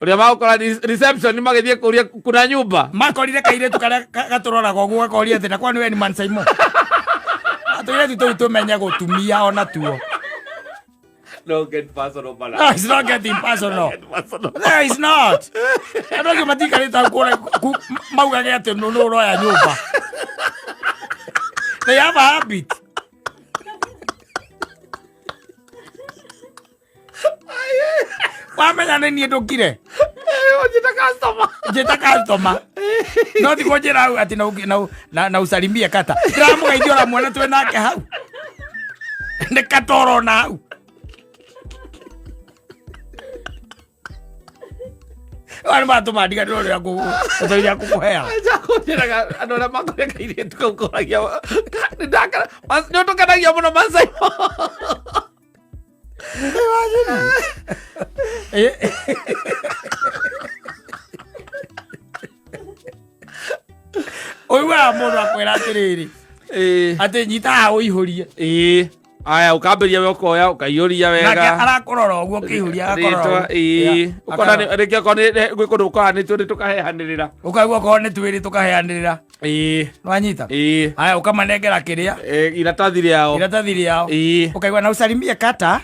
Ũrĩa magũkora reception magĩthiĩ kũria kuna nyumba. Makorire kairĩtu karĩa gatũroraga ũguo gakoria atĩ na kwani we ni Mansaimo. Tũirĩtu tũu tũmenye gũtumia ona tuo. No get personal bana. No, it's not getting personal. Get personal. No, it's not. Andũ acio matikarĩte hau kũrĩa maugage atĩ nũ nũ ũroya nyũmba. They have a habit. Wamenya nĩ niĩ ndũkire. Ũnjĩta customer. Njĩta customer. No ti kũnjĩra hau atĩ na usalimie kata. Ndĩramũgeithia ora mwana twĩ nake hau. Nĩ kata ũrona hau. Arĩa matũma ndiganĩrwo ũrĩa ũrĩa ngũkũheaga. Njakũnjĩraga andũ arĩa makoreka kairĩtu kau koragia nĩ ũtũkenagia mũno Mansaimo. Ũiguaga mũndũ akwĩra atĩrĩrĩ atĩ nyita haha ũihũrie. Ĩĩ. Aya ũkambĩria we ũkoya ũkaiyũria Nake wega. arakũrora ũguo ũkĩihũria agakorora Rĩtwa ũguo. ĩĩ. Yeah. Ũkona rĩngĩ okorwo gwĩ kũndũ gũkoragwo nĩ twĩrĩ tũkaheanĩrĩra. Ũkaigua okorwo nĩ twĩrĩ tũkaheanĩrĩra. Ĩĩ. Nĩwanyita? Ĩĩ. Haya ũkamanengera kĩrĩa Iratathi rĩao. Iratathi rĩao. Ĩĩ. Ũkaigua na usalimie kata.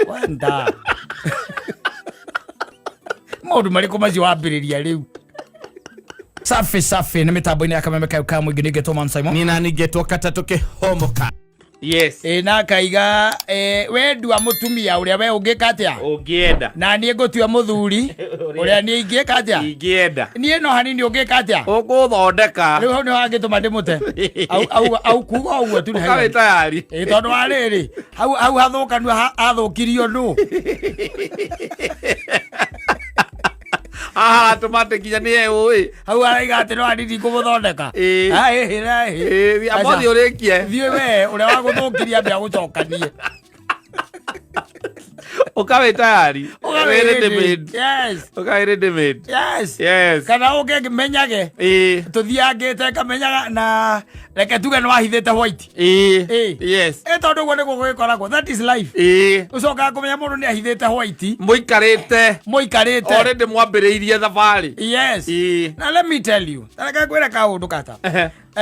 Wenda. Maũndũ marĩkũ macio wambĩrĩria rĩu? Safi safi nĩ mĩtambo-inĩ ya kameme kayo ka mũingĩ nĩngetwo Man Simon. Nina ningetwo kata tũkĩhomoka. Yes. Ĩ na akaiga wendua mũtumia ũrĩa we ũngĩka atĩa? Ũngĩenda. Na niĩ ngũtua mũthuri ũrĩa niĩ ingĩka atĩa? Ingĩenda. Niĩ no hanini ũngĩka atĩa? Ũgũthondeka. Rĩu hau nĩho hangĩtũma ndĩmũte. Au kuga ũguo tu nĩ Ũkawĩ haiganu. tayari. Ĩ tondũ wa rĩrĩ hau hathũkanua hathũkirio nũ? Haha haratũma atĩ nginya nĩ ũĩ. Hau araiga atĩ no hanini ngũmũthondeka. Ĩĩ. Ai, ĩ, ai. Ĩĩ, Aca. amothe ũrĩkie. Thiĩ we ũrĩa wagũthũkirie ambe agũcokanie. Ũkawĩ tayari. Ũkawĩ Wĩ ready. ready made. Yes. Ũkawĩ ready made. Yes. Yes. Kana ũke ngĩmenyage. Ĩĩ. Tũthiangĩte ngamenyaga na reke tuge nĩ wahithĩte white. Ĩĩ. Ĩĩ. Yes. Ĩ tondũ ũguo nĩguo gũgĩkoragwo. That is life. Ĩĩ. Ũcokaga kũmenya mũndũ nĩ ahithĩte white. Mũikarĩte. Mũikarĩte. Already mwambĩrĩirie thabarĩ. Yes. Ĩĩ. Na let me tell you. Ta reke ngwĩre kaũndũ kata.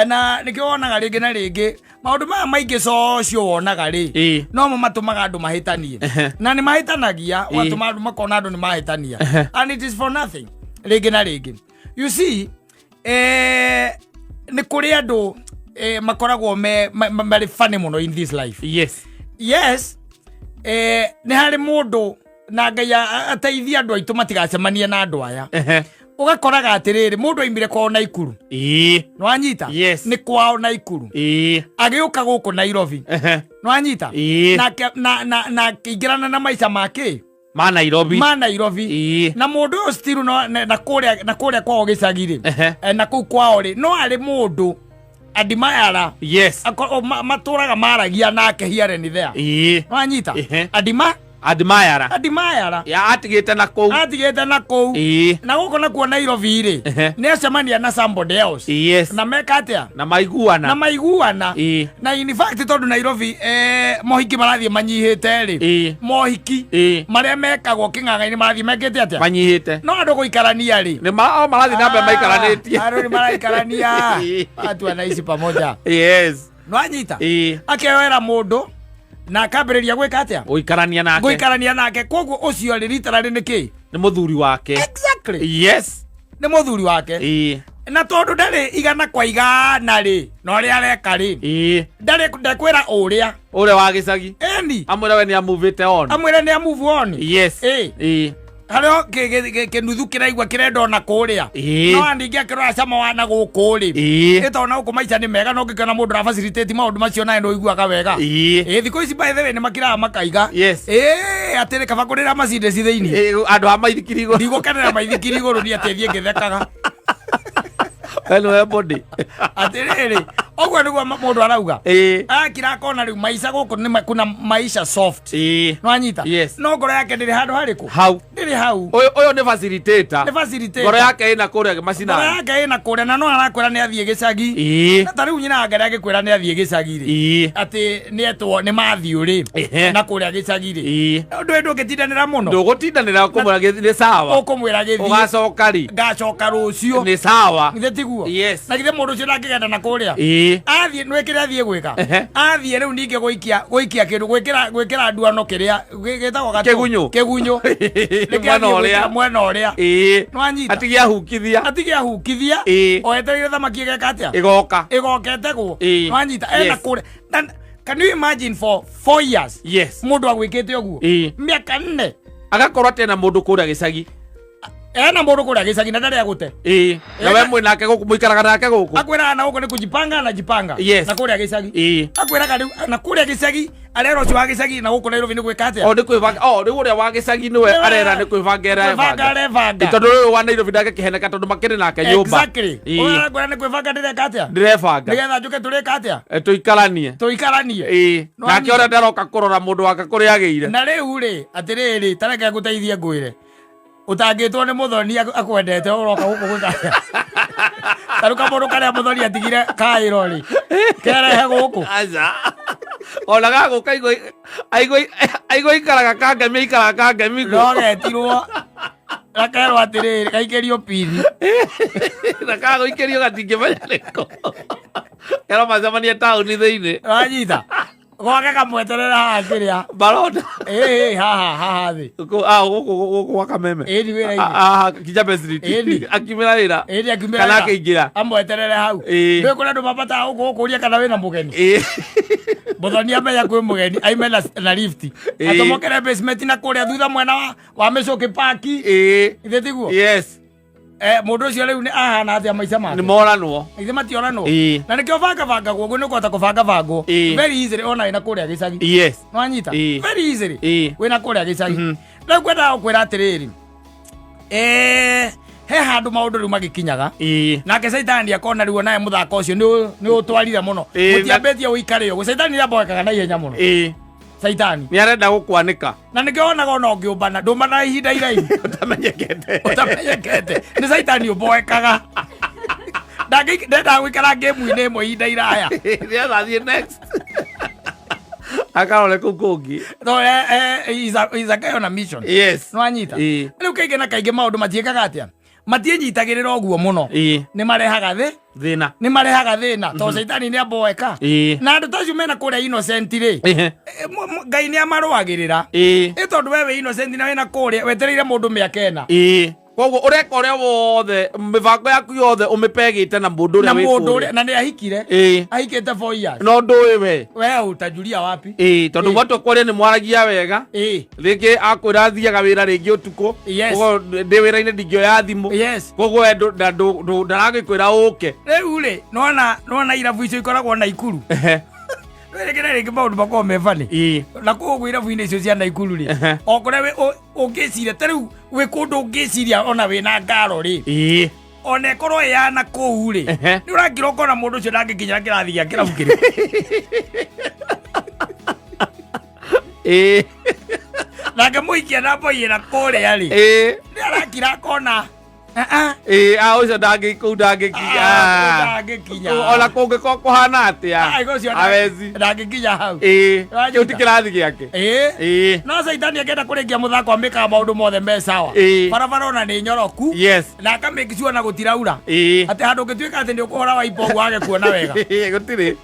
Na nĩkĩo wonaga rĩngĩ na rĩngĩ maũndũ maya maingĩ cocio wonaga rĩ Ĩĩ. no mo matũmaga andũ mahĩtanie na nĩ mahĩtanagia ũgatũma andũ makona andũ nĩ mahĩtania and it is for nothing rĩngĩ na rĩngĩ you see nĩ kũrĩ andũ makoragwo marĩ funny mũno in this life. Yes. Yes, nĩ harĩ mũndũ na Ngai ateithie andũ aitũ matigacemanie na andũ aya. Ũgakoraga atĩrĩrĩ mũndũ aimire kwao Naikuru. Ĩĩ. Nĩwanyita? Yes. Nĩ kwao Naikuru. Ĩĩ. Agĩũka gũkũ Nairobi. Nĩwanyita? Ĩĩ. Na akĩingĩrana na maica ma kĩ? Ma Nairobi. Ma Nairobi. Ĩĩ. Na mũndũ ũyũ still no, na kũrĩa kwao gĩcagi rĩ. Na kũu kwao rĩ, no arĩ mũndũ adimayara. Yes. Matũraga maragia nake here and there. Ĩĩ. Nĩwanyita? Adima? Admirer. Admirer. Ya atigĩte na kũu. Atigĩte na kũu. Ĩĩ. Na gũkũ nakuo Nairobi rĩ, nĩ acemania na somebody else. Yes. Na meka atĩa? Na maiguana. Na maiguana. Ĩĩ. Na in fact tondũ Nairobi mohiki marathiĩ manyihĩte rĩ. Ĩĩ. Mohiki. Ĩĩ. Marĩa mekagwo kĩng'ang'a-inĩ marathiĩ mekĩte atĩa? Manyihĩte. No andũ gũikarania rĩ. Nĩ o marathiĩ na mbere maikaranĩtie. Andũ nĩ maraikarania. Ĩĩ. Watu wanaishi pamoja. Yes. Nĩwanyita? Ĩĩ. Akeoera mũndũ na akambĩrĩria gwĩka atĩa? Gũikarania nake. Gũikarania nake. Koguo ũcio rĩ literally nĩ kĩ? Nĩ mũthuri wake. Exactly. Yes. Nĩ mũthuri wake. Ĩĩ. Na tondũ ndarĩ igana kwa igana rĩ, na ũrĩa areka rĩ. Ĩĩ. Ndarĩ ndekwĩra ũrĩa. Ũrĩa wa gĩcagi. Ĩni. Amwĩra we nĩ amuvĩte on. Amwĩra nĩ amove on. Yes. Ĩĩ. Ĩĩ. Harĩo kĩnuthu kĩraigua kĩrenda ona kũrĩa. Ĩĩ. No ningĩ akĩrora cama wa na gũkũ rĩ. Ĩĩ. Ĩ tondũ na gũkũ maica nĩ mega no ũngĩkĩona mũndũ ũra facilitate maũndũ macio nawe nĩ ũiguaga wega. Ĩĩ. Ĩĩ, thikũ ici by the way nĩ makiraga makaiga. Yes. Ĩĩ, atĩrĩ kaba kũrĩra Mercedes thĩinĩ. Ĩĩ, andũ a maithikiri igũrũ. Ndigũkenera maithikiri igũrũ niĩ atĩ thiĩ ngĩthekaga. We nĩwe body. Atĩrĩrĩ, Ũguo nĩguo mũndũ arauga. Ĩĩ. Akira akona rĩu maica gũkũ nĩ kuna maisha soft. Ĩĩ. Nwanyita? Yes. No ngoro yake ndĩrĩ handũ harĩkũ? Hau. Ndĩrĩ hau. Ũyũ nĩ facilitator. Nĩ facilitator. Ngoro yake ĩna kũrĩa Ngoro macinani. yake ĩna kũrĩa na no arakwĩra nĩ athiĩ gĩcagi. Ĩĩ. Na ta rĩu nyina wa Ngarĩ agĩkwĩra nĩ athiĩ gĩcagi rĩ. Ĩĩ. Atĩ nĩ etwo nĩ mathiũ rĩ. Ehe. Na kũrĩa gĩcagi rĩ. Ĩĩ. Ũndũ ũyũ ndũngĩtindanĩra mũno. Ndũgũtindanĩra kũmwĩra nĩ sawa. Ũkũmwĩra gĩthiĩ. Ũgacoka rĩ. Ngacoka rũciũ. Nĩ sawa. Githĩ tiguo? Yes. Na githĩ mũndũ ũcio ndangĩgenda na kũrĩa? Ĩĩ. Athiĩ nwĩkĩre athiĩ gwĩka. Ehe. Athiĩ rĩu ningĩ gũikia gũikia kĩndũ gwĩkĩra gwĩkĩra nduano kĩrĩa gĩtagwo gatũ. Kĩgunyũ. Kĩgunyũ. Nĩkĩo Mwena athiĩ ũrĩa. gwĩkĩra mwena ũrĩa. Ĩĩ. Nĩwanyita? Atige ahukithia. Atige ahukithia. Ĩĩ. O etereire thamaki ĩgeka atĩa? Ĩgoka. Ĩgoka ĩtegwo. Ĩĩ. Nĩwanyita? Ena Yes. kũrĩa. Na can you imagine for 4 years? Yes. Mũndũ agwĩkĩte ũguo. Ĩĩ. Mĩaka 4. Agakorwo atĩ ena mũndũ kũrĩa gĩcagi. Ena mũndũ kũrĩa gĩcagi na ndarĩ agũte. Ĩĩ. Na we mwĩ nake gũkũ mũikaraga nake gũkũ. Akwĩraga na gũkũ nĩ kujipanga anajipanga. Yes. Na kũrĩa gĩcagi. Ĩĩ. Akwĩraga rĩu na kũrĩa gĩcagi arera ũcio wa gĩcagi na gũkũ Nairobi nĩ gwĩka atĩa? O nĩ kwĩbanga. O rĩu ũrĩa wa gĩcagi nĩwe arera nĩ kwĩbanga Kwĩbanga arebanga. arebanga. Tondũ rĩu wa Nairobi ndangĩkĩheneka tondũ makĩrĩ nake nyũmba. Exactly. Ĩĩ. Ũyũ arakwĩra nĩ kwĩbanga ndĩreka atĩa? Ndĩrebanga. Nĩgetha njũke tũrĩka atĩa? Tũikaranie. Tũikaranie. Ĩĩ. Nĩwanyita? Nake ũrĩa ndaroka kũrora mũndũ wake kũrĩa agĩire. Na rĩu rĩ, atĩrĩrĩ, ta reke ngũteithie ngwĩre. Ũtangĩtwo nĩ mũthoni akwendete ũroka gũkũ gwĩka atĩa? Ta rĩu kamũndũ karĩa mũthoni atigire kaĩro rĩ, kerehe gũkũ. Aca. Ona gagũka aigua ikaraga kangemi aikaraga kangemi No getirwo gakerwo atĩrĩrĩ, gaikĩrio pini. Na kagũikĩrio gatingĩmenya nĩkũ. Kerwo macemanie taũni thĩinĩ. Wanyita? Gwake kamweterera haha kĩrĩa. Baronda. Ĩĩ haha haha thĩ. Gũkũ gũkũ gwa Kameme. Ĩni wĩra-inĩ. Kijabe Street. Ĩni. Akiumĩra wĩra. Ĩni akiumĩra Kana wĩra. akĩingĩra. Amweterere hau. Ĩĩ. Nĩ kũrĩ andũ mabataga gũkũ gũkũria kana wĩna mũgeni. Ĩĩ. Mũthoni amenya kwĩ mũgeni aime na lift. Ĩĩ. Atomokere basement na kũrĩa thutha mwena wa Mĩcũkĩ Park. Ĩĩ. Githĩ tiguo? Yes. Mũndũ ũcio rĩu nĩ ahana atĩa maica make? Nĩ moranwo. Ithe matioranwo. Ĩĩ. Na nĩkĩo bangabangagwo ũguo nĩ ũkũhota kũbangabangwo. Ĩĩ. Very easily ona wĩna kũrĩa gĩcagi. Yes. Nĩwanyita? Ĩĩ. Very easily. Ĩĩ. Wĩna kũrĩa gĩcagi. Rĩu ngwendaga gũkwĩra atĩrĩrĩ. He handũ maũndũ rĩu magĩkinyaga. Ĩĩ. Nake caitani akona rĩu onawe mũthako ũcio nĩ ũtwarire mũno. Ĩĩ, Mũtiambĩtie ũikare ũguo. Caitani nĩ amboekaga na ihenya mũno. Ĩĩ. Caitani. Nĩ arenda gũkwanĩka. Na nĩkĩo wonaga ona ũngĩũmbana, ndũmbanaga ihinda iraihu. Ũtamenyekete. Ũtamenyekete. Nĩ caitani ũmboekaga. Ndendaga gũikara ngĩmu-inĩ ĩmwe ihinda iraya. Nĩgetha athiĩ next. Akarore kũu kũngĩ. No, he's a guy on a mission. Yes. Nĩwanyita? Ĩĩ. Rĩu kaingĩ na kaingĩ maũndũ matiĩkaga atĩa? Matiĩnyitagĩrĩra ũguo mũno. Ĩĩ. Nĩ marehaga thĩ. Thĩna. Nĩ marehaga thĩna. Tondũ caitani nĩ amboeka. Ĩĩ. Na andũ ta acio mena kũrĩa innocent rĩ. Ĩhĩ. Ngai nĩ amarũagĩrĩra. Ĩĩ. Ĩ tondũ we wĩ innocent na wĩna kũrĩa wetereire mũndũ mĩaka ĩna. Ĩĩ. Koguo ũreka ũrĩa wothe mĩbango yaku yothe ũmĩpegĩte na mũndũ ũrĩa Na wĩ mũndũ kũrĩa. ũrĩa na nĩ ahikire. Ĩĩ. Ahikĩte 4 years. No ndũĩ we. We ũtajuria wapi? Ĩĩ, tondũ Ĩĩ. mwatua kwaria nĩ mwaragia wega. Ĩĩ. Rĩngĩ akwĩra athiaga wĩra rĩngĩ ũtukũ. Yes. Koguo ndĩ wĩra-inĩ ndingĩoya thimũ. Yes. Koguo we ndaragĩkwĩra ũke. Rĩu rĩ, nĩwona irabu icio ikoragwo Naikuru. Ehe. Rĩngĩ na rĩngĩ maũndũ makoragwo me funny. Ĩĩ. Na kũu irabu-inĩ icio cia Naikuru rĩ, Ehe. o kũrĩa ũngĩciria, ta rĩu wĩ kũndũ ũngĩciria ona wĩna ngaro rĩ. Ĩĩ. Ona ĩkorwo ĩ ya na kũu rĩ, Ehe. nĩ ũrakira ũkona mũndũ ũcio ndangĩkinyĩra kĩrathi gĩa kĩrabu kĩrĩkũ. Ĩĩ. Nake mũikia na mboiĩra kũrĩa rĩ. Ĩĩ. Nĩ arakira akona. Ĩĩ, ũcio kũu ndangĩkinya. Ndangĩkinya. Ona kũngĩkorwo kũhana atĩa. Ũcio Hawezi. ndangĩkinya hau. Ĩĩ. Wanyita. Kĩu ti kĩrathi gĩake. Ĩĩ. Ĩĩ. No caitani akĩenda kũrĩkia mũthako amĩkaga maũndũ mothe me sawa. Ĩĩ. Barabara ona nĩ nyoroku. Yes. Na akamake sure na gũtiraura. Ĩĩ. Atĩ handũ ũngĩtuĩka atĩ nĩ ũkũhũra waipo ũguo wage kuona wega. Ĩĩ, gũtirĩ.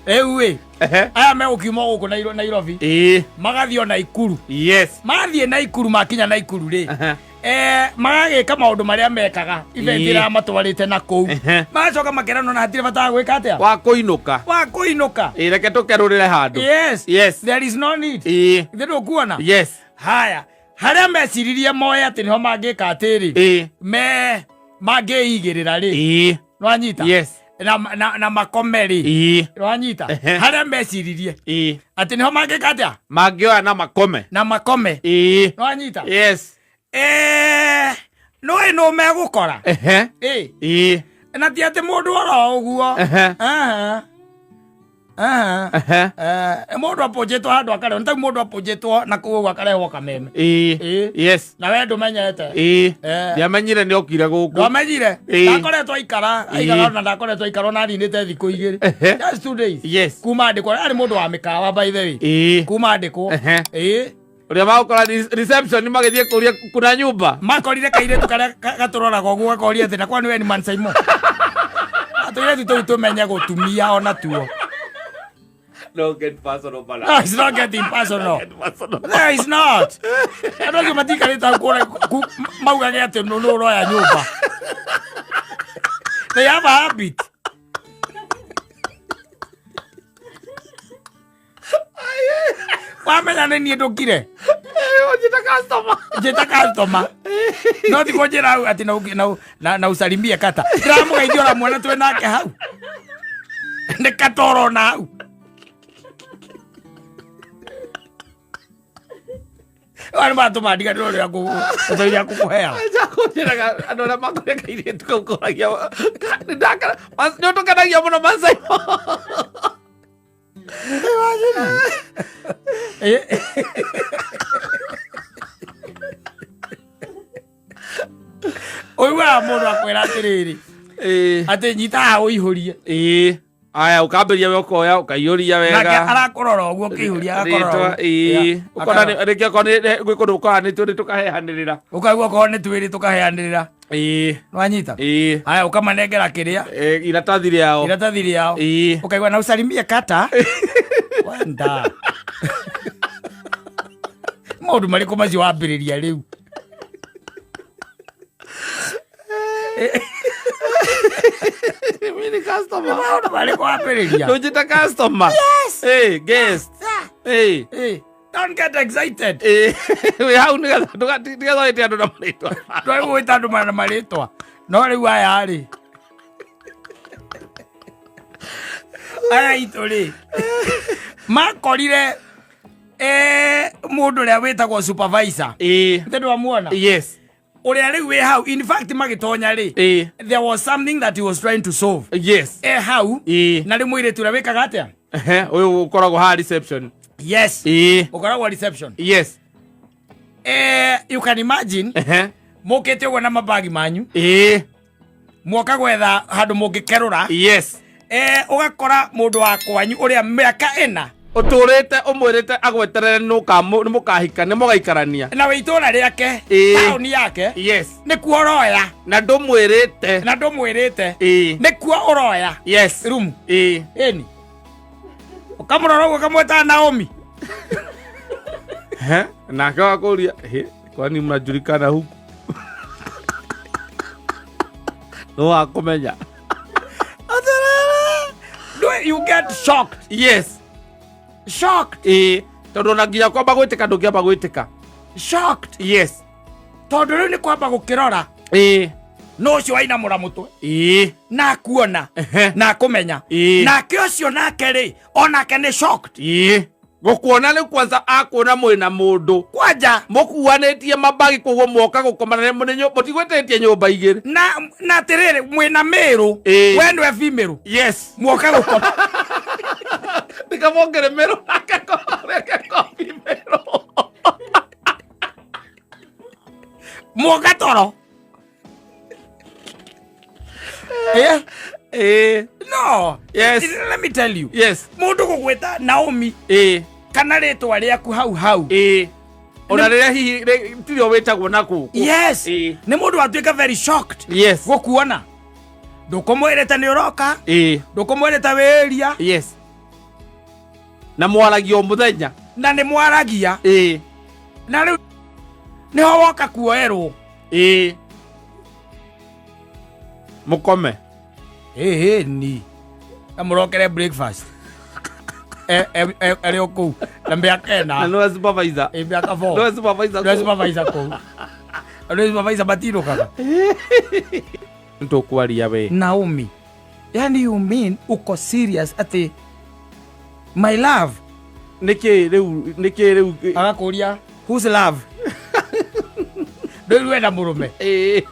Rĩu ĩ, Ehe. aya megũkiuma gũkũ Nairobi. Ĩĩ. Magathiĩ o Naikuru. Yes. Mathiĩ Naikuru makinya Naikuru rĩ. Ehe. Magagĩka maũndũ marĩa mekaga event Ĩĩ. ĩrĩa matwarĩte na kũu. Ehe. Magacoka makerana na hatirĩ bata wa gwĩka atĩa? Wa kũinũka. Wa kũinũka. Ĩĩ, reke tũkerũrĩre handũ. Yes. Yes. There is no need. Ĩĩ. Ithe ndũkuona? Yes. Haya, harĩa meciririe moe atĩ nĩho mangĩka atĩrĩ. Ĩĩ. Me mangĩigĩrĩra rĩ. Ĩĩ. Nĩwanyita? Yes. Na makome rĩ. Ĩĩ. Nĩwanyita? Ehe. Harĩa meciririe. Ĩĩ. Atĩ nĩho mangĩka atĩa? Mangĩoya na makome. Na makome. Ĩĩ. Nĩwanyita? Yes. Nĩũĩ nũ megũkora? Ehe. Ĩĩ. Ĩĩ. Na ti atĩ mũndũ oro ũguo. Ehe. Aha. Aha. Ehe. Eh, mũndũ apũnjĩtwo handũ akarehwo nĩ ta mũndũ apũnjĩtwo na kũu ũguo akarehwo kameme. Ĩĩ. Ĩĩ. Yes. Na we ndũmenyete. Ĩĩ. Eh. Ndiamenyire nĩ okire gũkũ. Ndwamenyire. Ĩĩ. Ndakoretwo aikara aikara Ĩĩ. ona ndakoretwo aikara ona aninĩte thikũ 2. Ehe. Just 2 days. Yes. Kuma andĩkwo arĩ mũndũ wa mĩkawa, by the way. Ĩĩ. Kuma andĩkwo. Ehe. Ĩĩ. Ũrĩa magũkora reception magĩthiĩ kũria kuna nyumba. Makorire kairĩtu karĩa gatũroraga ũguo gakoria atĩ na kwani we ni Mansaimo? Tũirĩtu tũu tũmenye gũtumia ona tuo. No get personal bana. No, it's not getting personal. Get personal. No, it's not. Andũ acio matikarĩte hau kũrĩa maugage atĩ nũ nũ ũroya nyũmba. They have a habit. Wamenya nĩ niĩ ndũkire. Ũnjĩta customer. Njĩta customer. No ti kũnjĩra hau atĩ na usalimie kata. Ndĩramũgeithia ona mwana twĩ nake hau. Nĩ kata ũrona hau. Arĩa maratũma ndiganĩrwo ũrĩa ũtũire kũkũhea. Kũnjĩraga andũ arĩa makoreka kairĩtu kau koragia nĩ ũtũkenagia mũno Mansaimo. Ũiguaga mũndũ akwĩra atĩrĩrĩ, Ĩĩ. atĩ nyita haha ũihũrie. Ĩĩ. Aya ũkambĩria we ũkoya ũkaiyũria Nake wega. arakũrora ũguo ũkĩihũria agakorora Rĩtwa ũguo. ĩĩ. Yeah. Ũkona rĩngĩ okorwo gwĩ kũndũ gũkoragwo nĩ twĩrĩ tũkaheanĩrĩra. Ũkaigua okorwo nĩ twĩrĩ tũkaheanĩrĩra. Ĩĩ. Nĩwanyita? Ĩĩ. Haya, ũkamanengera kĩrĩa. Ĩ, iratathi rĩao. Iratathi rĩao. Ĩĩ. Ũkaigua na usalimie kata. Wenda. Maũndũ marĩkũ macio wambĩrĩria rĩu? Mimi ni customer. Maũndũ marĩkũ wambĩrĩria? Ndũnjĩta customer. Yes. Ĩĩ, guest. Ĩĩ. Eh, don't get excited. Ĩĩ. Wĩ hau nĩgetha wĩte andũ na marĩtwa. Twai gwĩta andũ na marĩtwa. No rĩu aya rĩ. Aya itũ rĩ. Makorire mũndũ ũrĩa wĩtagwo supervisor. Ĩĩ. Nĩ ndwamuona? Yes. Ũrĩa rĩu wĩ hau, in fact magĩtonya rĩ. Ĩĩ. There was something that he was trying to solve. Yes. E hau. Ĩĩ. Na rĩu mũirĩtu ũrĩa wĩkaga atĩa? Ehe, ũyũ ũkoragwo haha reception. Yes. Ĩĩ. Ũkoragwo reception. Yes. You can imagine Ehe. mũkĩte ũguo na mabagi manyu. Ĩĩ. Mwoka gwetha handũ mũngĩkerũra. Yes. Ũgakora mũndũ wa kwanyu ũrĩa mĩaka 4 Ũtũrĩte ũmwĩrĩte agweterere nĩ mũkahika nĩ mũgaikarania. Na wĩ itũra rĩake. Ĩĩ. Taũni yake. Yes. Nĩkuo ũroya. Na ndũmwĩrĩte. Na ndũmwĩrĩte. Ĩĩ. Nĩkuo ũroya. Yes. Rumu. Ĩĩ. Ĩni. Ũkamũrora ũguo ũkamwĩta Naomi. Ehe, nake wakũria, "He, kwani mnajulikana huku?" No wakũmenya. Atĩrĩrĩ. You get shocked. Yes. Shocked. Ĩĩ. Tondũ ona nginya kwamba gwĩtĩka ndũngĩamba gwĩtĩka. Shocked. Yes. Tondũ rĩu nĩ kwamba gũkĩrora. Ĩĩ. No ũcio wainamũra mũtwe. Ĩĩ. Na akuona. Ehe. Na akũmenya. Ĩĩ. Nake ũcio nake rĩ, onake nĩ shocked. Ĩĩ. Gũkuona rĩu kwanza akuona mwĩna mũndũ. Kwanja. Mũkuanĩtie mabagi koguo mwoka gũkomana mũtigwĩtĩtie nyũmba igĩrĩ. Na atĩrĩrĩ mwĩna mĩrũ. Ĩĩ. We nĩwe female. Yes. Mwoka gũkoma. Nikamwongere mĩrũ nake reke kobi mĩrũ. Mwoka toro. Eh? Ĩĩ. No. Yes. Let me tell you. Yes. Mũndũ gũgwĩta Naomi Ĩĩ. kana rĩtwa rĩaku hau hau. Ĩĩ. Ona rĩrĩa hihi tirio wĩtagwo na kũu. Yes. Ĩĩ. Nĩ mũndũ watuĩka very shocked. Yes. Gũkuona. Ndũkũmwĩrĩte nĩ ũroka. Ĩĩ. Ndũkũmwĩrĩte wĩria. Yes. Na mwaragia o mũthenya. Na nĩ mwaragia. Ĩĩ. Na rĩu nĩho woka kuoerwo. Ĩĩ. Mũkome. Ĩĩ ni. Na mũrokere breakfast. Arĩ o kũu na mĩaka Na 4. nĩwe supervisor. Ĩ mĩaka 4. Nĩwe supervisor Nĩwe kũu. supervisor kũu. Nĩwe supervisor matinũkaga. Nĩtũkwaria we. Naomi. Yani you mean uko serious atĩ my love? Nĩkĩ rĩu nĩkĩ rĩu? Agakũria whose love? Ndũiru wenda mũrũme. Ĩĩ.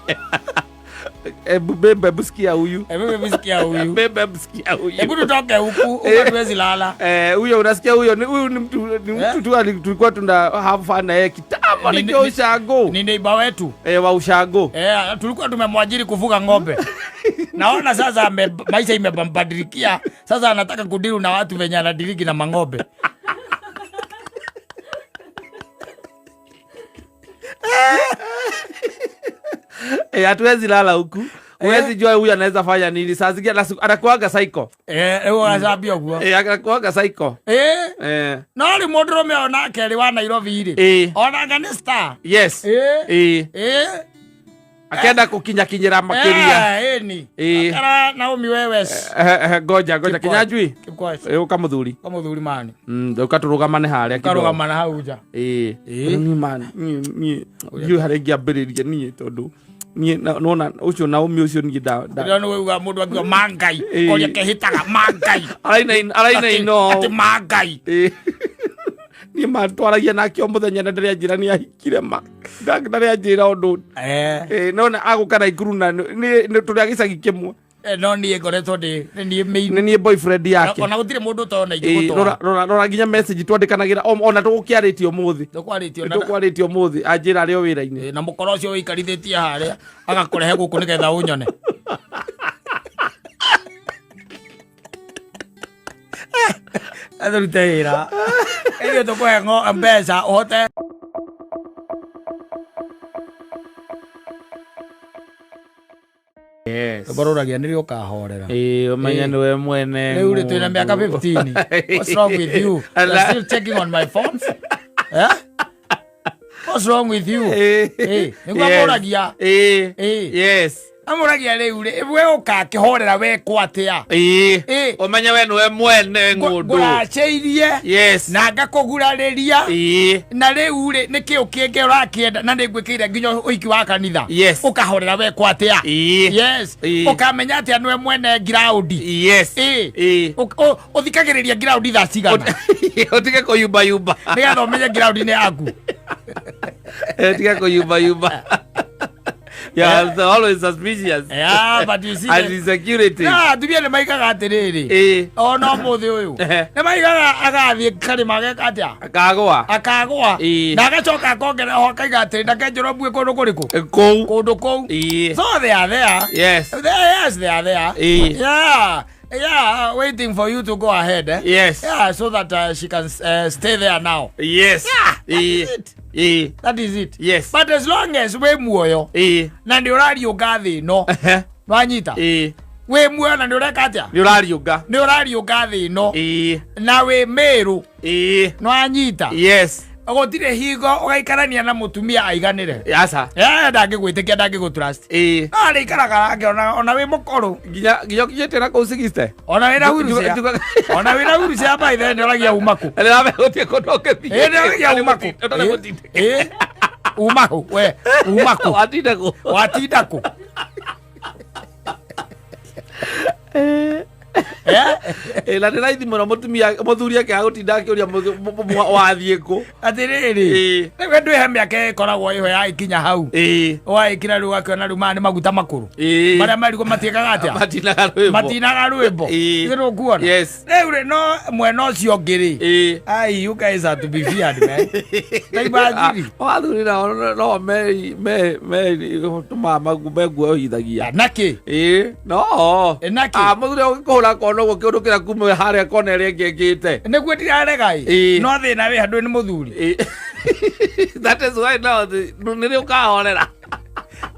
Ebu bebe, hebu sikia huyu. Hebu hebu sikia huyu. Bebe, hebu sikia huyu. Hebu tutoke huku, huku hatuwezi lala. Eh, huyo unasikia huyo ni huyu ni mtu ni mtu tu tulikuwa tuna have fun na yeye kitambo nikiwa ushago. Ni neighbor wetu. Eh, wa ushago. Eh, tulikuwa tumemwajiri kufuga ng'ombe. Naona sasa maisha imebadilikia. Sasa anataka kudilu na watu venye anadiriki na mang'ombe. Eh, hatuwezi lala huku. Huwezi jua huyu anaweza fanya nini. Saa zingine anakuaga psycho. Eh, rĩu agacambia ũguo. Eh, anakuaga psycho. Eh. Eh. No rĩu mũndũrũme onake rĩ wa Nairobi rĩ. Eh. Onake nĩ star. Yes. Eh. Eh. Eh. Akenda kukinyakinyira makiria. Eh, ĩni. Eh. Akara Naomi wewe. Eh, eh, ngoja ngoja Kinyanjui. Keep quiet. Eh, uka muthuri. Kwa muthuri mani. Uka turũgamane harĩa kidogo. Ukarũgama hau nja. Ĩĩ. Ĩĩ. Niĩ man, niĩ niĩ ndiũĩ harĩa ingĩambĩrĩria niĩ tondũ niĩ nona ũcio Naomi ũcio niĩ nda Rĩrĩa nĩ wauga mũndũ akiuga mangai, Ĩĩ. koria kehĩtaga mangai. Araina araina ino. Atĩ mangai. Ĩĩ. Niĩ ma twaragia nake o mũthenya na ndarĩ anjĩra nĩ ahikire ma. Ndarĩ anjĩra ũndũ. Eh. Ĩĩ, nona agũka Naikuru na nĩ tũrĩ a gĩcagi kĩmwe. Eh, no niĩ ngoretwo ndĩ nĩ niĩ main. Nĩ niĩ boyfriend yake. Ona gũtirĩ mũndũ ũtona Ĩĩ, rora ingĩgũtwara. rora rora nginya message twandĩkanagĩra ona tũgũkĩarĩtie ũmũthĩ. Ndũkwarĩtio na Tũkwarĩtie ũmũthĩ anjĩra arĩ o wĩra-inĩ. Eh, na mũkoro ũcio wĩikarithĩtie harĩa agakũrehe gũkũ nĩgetha ũnyone. Atũrute wĩra. Ithuĩ tũkũhe mbeca ũhote. Yes. Rũragia nĩrĩo ũkahorera. Ĩĩ, ũmenye Ĩĩ. nĩwe mwene. Rĩu rĩ twĩna mĩaka 15. What's wrong with you? You're still checking on my phones? Eh? What's wrong with you? Ĩĩ, nĩguo amũragia. Ĩĩ. Ĩĩ. Yes. Amũragia rĩu rĩ, we ũkakĩhorera wekwo atĩa? Ĩĩ. Ĩĩ. Ũmenye we nĩwe mwene ng'ũndũ. Ngũracĩirie Yes. na ngakũgurarĩria Ĩĩ. na rĩu rĩ nĩkĩ ũkĩngĩ ũrakĩenda na nĩngwĩkĩire nginya ũhiki wa kanitha. Yes. Ũkahorera wekwo atĩa? Ĩĩ. Yes. Ĩĩ. Ũkamenya atĩa nĩwe mwene ngiraũndi. Yes. Ĩĩ. Ĩĩ. Ũthikagĩrĩria ngiraũndi thaa cigana Ũtige kũyumbayumba. nĩgetha ũmenye ngiraũndi nĩ yaku. Ũtige kũyumbayumba. Yeah, so always suspicious. Yeah, but you see And the- insecurity. Na atumia nĩ maigaga atĩrĩrĩ. Ĩĩ. Ona ũmũthĩ ũyũ. Ehe. Nĩ maigaga agathiĩ karĩma ageka atĩa? Akagũa. Akagũa. Ĩĩ. Na agacoka akongerera ho akaiga atĩrĩ na kenjũrwo mbuĩ kũndũ kũrĩkũ? Kũu. Kũndũ kũu. Ĩĩ. So they are there. Yes. They, yes, they are there. Ĩĩ. Yeah. Yeah, waiting for you to go ahead. Eh? Yes. Yeah, so that she can stay there now. Yes. Yeah, that Ĩĩ. is it. Ĩĩ. That is it. Yes. But as long as wĩ muoyo Ĩĩ. na nĩ ũrariũnga thĩ ĩno, Ehe. wanyita? Ĩĩ. Wĩ muoyo na nĩ ũreka atĩa? Nĩ ũrariũnga. Nĩ ũrariũnga thĩ ĩno Ĩĩ. na wĩ mĩrũ, Ĩĩ. nĩwanyita? Yes. Gũtirĩ hingo ũgaikarania na mũtumia aiganĩre. Aca. Eh, ndangĩgwĩtĩkia, ndangĩgũtrust. Ĩĩ. No arĩikaraga nake ona wĩ mũkũrũ. Nginya nginya ũkinyĩte na kũu 60. Ona wĩna wheelchair. Ona wĩna wheelchair by then nĩoragia uma kũ. Nĩ gũtirĩ kũndũ ũngĩthiĩ. Ĩĩ, nĩoragia uma kũ. Ũtarĩ Ĩĩ, mũtindĩke. ĩĩ. Uma kũ we, uma kũ. Watinda kũ? Watinda kũ? Eh? Ĩĩ, na nĩ raithi mũno mũtumia mũthuri akĩaga gũtinda akĩũria wathiĩ kũ. Atĩrĩrĩ, Ĩĩ. rĩu ndwĩhe mĩaka ĩkoragwo ĩho ya ĩkinya hau. Ĩĩ. Waĩkĩra rĩu ũgakĩona rĩu maya nĩ maguta makũrũ. Ĩĩ. Marĩa marigwo matiĩkaga atĩa? Matinaga rwĩmbo. Matinaga rwĩmbo. Ĩĩ. Githĩ ndũkuona? Yes. Rĩu rĩ no mwena ũcio ũngĩ rĩ. Ĩĩ. Ai, you guys are to be feared, man. Ta imagine. Athuri nao no me me me tũmaga meguoyohithagia. Nakĩ? Ĩĩ. No. Ĩ, nakĩ? Ah, mũthuri ũgĩkũhũra kona ũguo kĩũndũ kĩrĩa kuma harĩa kona ĩrĩa ĩngĩ ĩngĩte. Nĩguo ndirarega ĩ. Ĩĩ. No thĩna wĩ handũ nĩ mũthuri. Ĩĩ. That is why now nĩrĩ ũkahorera.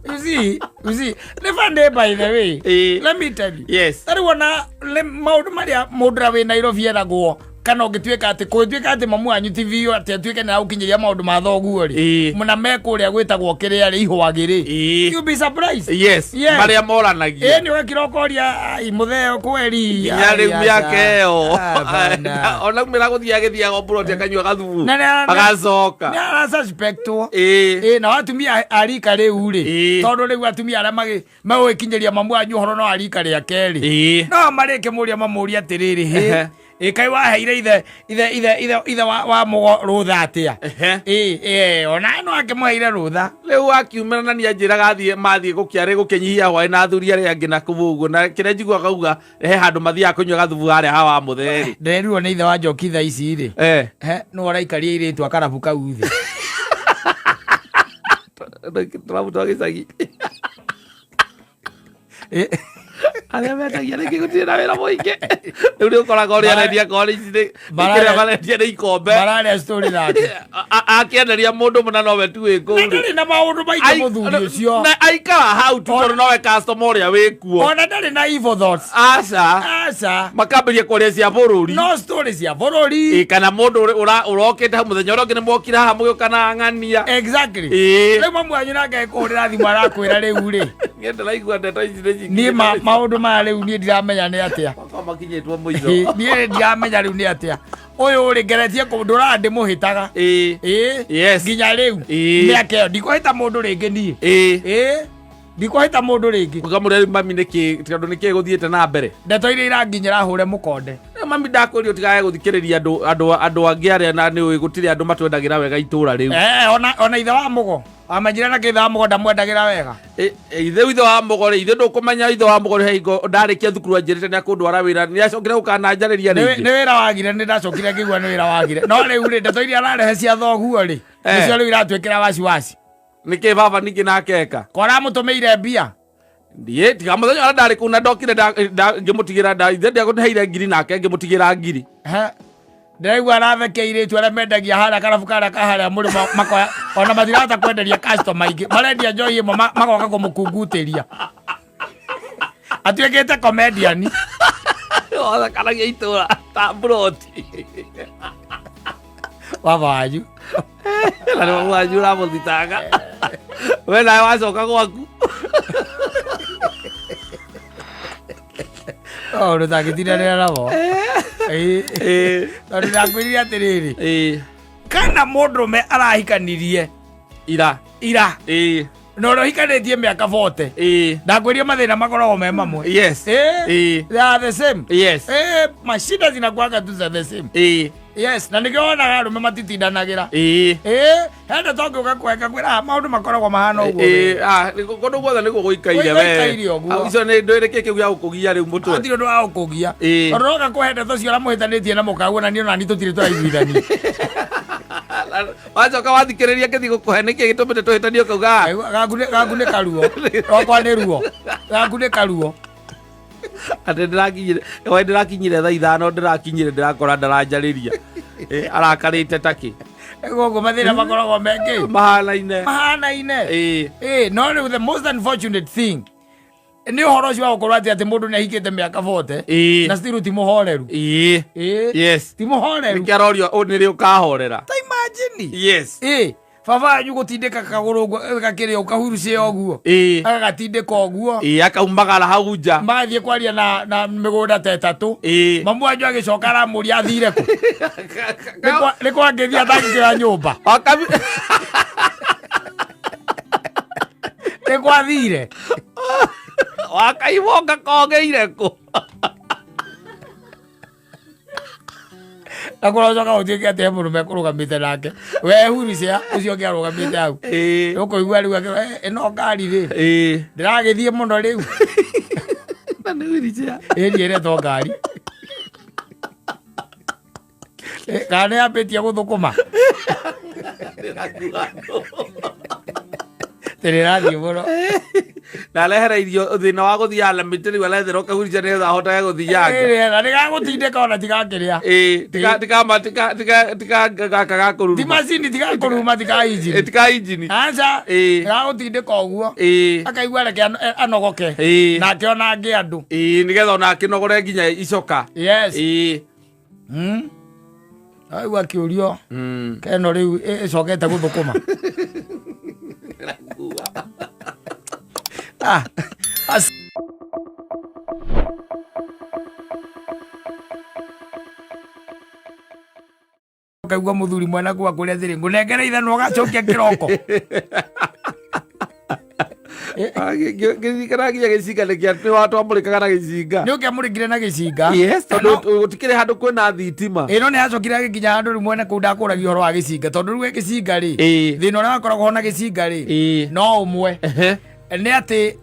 You see, you see, nĩ funny by the way. Ĩĩ. Let me tell you. Yes. Ta rĩu ona maũndũ marĩa mũndũ ũrĩa wĩ Nairobi eragwo kana ũngĩtuĩka atĩ kũngĩtuĩka atĩ mamu wanyu ti biũ atĩ atuĩke nĩ agũkinyĩria maũndũ ma thoguo rĩ Ĩĩ. na me kũrĩa gwĩtagwo kĩrĩa rĩ ihwagĩ rĩ, Ĩĩ. you'll be surprised. Yes. Yes. Marĩa moranagia. Ĩĩ, nĩ ũgakira ũkoria ai mũtheo kweri Nginya rĩu mĩaka ĩyo ĩyo ona umĩra gũthiĩ agĩthiaga mburoti akanyua gathubu Na agacoka. nĩ arasuspectwo. Ĩĩ. Ĩĩ, na atumia a rika rĩu rĩ, Ĩĩ. tondũ rĩu atumia arĩa megũgĩkinyĩria mamu wanyu ũhoro no a rika rĩa kerĩ Ĩĩ. no marĩke mũria mamũria atĩrĩrĩ, hĩ Ehe. Ĩ kaĩ waheire ithe ithe ithe ithe ithe wa, wa mũgo rũtha atĩa? Ehe. Ĩ ĩ ona no akĩmũheire rũtha. Rĩu akiumĩra na nĩanjĩraga athiĩ mathiĩ gũkĩarĩ gũkĩnyihia hwaĩ na athuri arĩa angĩ na kũu ũguo, na kĩrĩa njiguaga auga he handũ mathiaga kũnyua gathubu harĩa ha wa mũthee-rĩ. Ndĩrerirwo nĩ ithe wa Njoki thaa ici rĩ. Eh. He, nũ araikaria airĩtu a karabu kau thĩ. Tũrabu twa gĩcagi. Ĩ, Arĩa mendagia rĩngĩ gũtirĩ na wĩra mũingĩ. Rĩu nĩ ũkoraga ũrĩa arendia korĩ ici nĩ kĩrĩa marendia nĩ ikombe. Mararia story nake. Akĩenderia mũndũ mũna nowe tu wĩ kũu Na rĩ. ndarĩ na maũndũ maingĩ mũthuri ũcio. Na aikara hau tu tondũ nowe customer ũrĩa wĩ kuo. Ona ndarĩ na evil thoughts. Aca. Aca. Makambĩrĩria kwaria cia bũrũri. No story cia bũrũri. Ĩ, kana mũndũ ũrokĩte hau mũthenya ũrĩa ũngĩ nĩ mwokire haha mũgĩũka na ng'ania. Exactly. Ĩ. Rĩu mamu wanyu nake akũhũrĩra thimũ arakwĩra rĩu rĩ. Niĩ ndĩraigua ndeto ici nĩ Niĩ maũndũ maya rĩu niĩ ndiramenya nĩ atĩa. Makwa makinyĩtwo mũico. Ĩ, niĩ ndiramenya rĩu nĩ atĩa. Ũyũ rĩ ngeretie kũndũraga ndĩmũhĩtaga. Ĩ. Ĩ. Yes. Nginya rĩu. Ĩ. Mĩaka ĩyo ndikũhĩta mũndũ rĩngĩ niĩ. Ĩ. Ĩ. Ndikũhĩta mũndũ rĩngĩ. Ũkamũria mami nĩkĩ tondũ nĩkĩ gũthiĩte na mbere. Ndeto iria iranginyĩra hũre mũkonde. Mami ndakwĩria ũtigage gũthikĩrĩria andũ angĩ arĩa na nĩũĩ gũtirĩ andũ matwendagĩra wega itũra rĩu. Ona ithe wa mũgo. Wamenyire na kĩ ithe wa mũgo ndamwendagĩra wega. Ithe ithe wa mũgo rĩ, ithe ndũkũmenya ithe wa mũgo rĩ, he hingo ndarĩkia thukuru anjĩrĩte nĩakũndwara wĩra, nĩacokire gũkananjarĩria Nĩ rĩngĩ. nĩ wĩra wagire, nĩ ndacokire ngĩigua nĩ wĩra wagire. No rĩu rĩ, ndeto iria ararehe cia thoguo rĩ, nĩcio rĩu iratwĩkĩra waciwaci. Nĩkĩ baba ningĩ nake eka? Ko aramũtũmĩire mbia? Ndiĩ, tiga mũthenya ũrĩa ndarĩ kũu na ndokire ngĩmũtigĩra ithe ndiakũheire ngiri nake ngĩmũtigĩra ngiri. He. Ndĩraigua arathekia airĩtu arĩa mendagia harĩa karabu karĩa ka harĩa mũrĩmo makoya ona matirahota kwenderia customer aingĩ, marendia njohi ĩmwe magoka kũmũkungutĩria. Atuĩkĩte comedian. Othakanagia itũra ta mburoti. Baba wanyu. Na nĩ baba wanyu ũramũthitanga. We nawe wacoka gwaku. Oh, ndũtangĩtindanĩra nabo. Ĩ. Tondũ ndakwĩrire atĩrĩrĩ. Kana mũndũrũme arahikanirie Ira. Ira. Na ũrĩa ũhikanĩtie mĩaka 40. Ndakwĩrire mathĩna makoragwo me mamwe. Yes. They are the same. Yes. Mashida zinakuwaga tu za the same. Yes, na nĩkĩo wonaga arũme matitindanagĩra. He ndeto ũngĩũka kwenga kwĩra, maũndũ makoragwo mahana ũguo. Kũndũ guothe nĩguo gũikaire we. Gũikaire ũguo. Icio nĩ ndũĩ nĩkĩ kĩu gĩa gũkũgia rĩu mũtwe. Hatirĩ ũndũ wa gũkũgia. Tondũ roka kũhe ndeto cio ũrĩa mũhĩtanĩtie na mũkaguo na niĩ ona niĩ tũtirĩ tũraiguithania. Wacoka wathikĩrĩria kĩthiĩ gũkũhe nĩkĩ gĩtũmĩte tũhĩtanie ũkauga, Gaku nĩ karuo. Rwakwa nĩ ruo. Gaku nĩ karuo. Atĩ ndĩrakinyire, we ndĩrakinyire thaa ithano, ndĩrakinyire ndĩrakora ndaranjarĩria. Arakarĩte takĩ. Gũkũ mathĩna makoragwo mengĩ. Mahanaine. Mahanaine. No rĩu the most unfortunate thing nĩ ũhoro ũcio wa gũkorwo atĩ mũndũ nĩ ahikĩte mĩaka 40 na still ti mũhoreru. Yes. Ti mũhoreru. Nĩkĩo arorio ũ nĩ rĩ ũkahorera. Ta imagine. Yes. Baba wanyu gũtindĩka kagũrũ ũguo, gakĩrĩ ũkahurucia ũguo. Agagatindĩka ũguo. Akaumagara hau nja. Magathiĩ kwaria na mĩgũnda ta ĩtatũ. Mamu wanyu agĩcoka aramũria athire kũ. Nĩ kwa ngĩthiĩ atangĩkĩra nyũmba. Nĩ kwathire. Wakaibonga kogeire kũ. Na kũrocoka gũtuĩke atĩ he mũndũ mekũrũgamĩte nake. We hurucia ũcio ũngĩ arũgamĩte hau. Ũkũigua rĩu akĩũra, ĩno ngari rĩ. Ndĩragĩthiĩ mũno rĩu. Na nĩ hurucia. Ĩni ĩretwo ngari. Kana nĩ yambĩtie gũthũkũma? Tĩrĩrathiĩ mũno. Na arehereirio thĩna wa gũthiaga na mĩtĩ rĩu aretherwo kahurucia nĩgetha ahotage gũthianga. Na nĩgagũtindĩka ona tigakĩrĩa. Tika gaka ga kũruruma. Ti macini, tiga kũruruma, tika injini. Tika injini. Aca. Nĩgagũtindĩka ũguo. Akaigua reke anogoke. Nake ona angĩ andũ. Nĩgetha ona akĩnogore nginya icoka. Yes. Rĩu akĩũrio. Keno rĩu ĩcokete gũthũkũma. Ũkaigua mũthuri mwena kwa kũrĩa thĩrĩ, ngũnengere ithanwa ũgacokia kĩroko. Ngĩririkana nginya gĩcinga nĩ watwamũrĩkaga na gĩcinga. Nĩ ũkĩamũrĩkire na gĩcinga. Yes, tondũ gũtikĩrĩ handũ kwĩna thitima. Ĩno nĩ yacokire agĩkinya handũ rĩu mwene kũu ndakũragia ũhoro wa gĩcinga, tondũ rĩu gĩcinga rĩ, thĩna ũrĩa wakoragwo ho na gĩcinga rĩ, no ũmwe, nĩ atĩ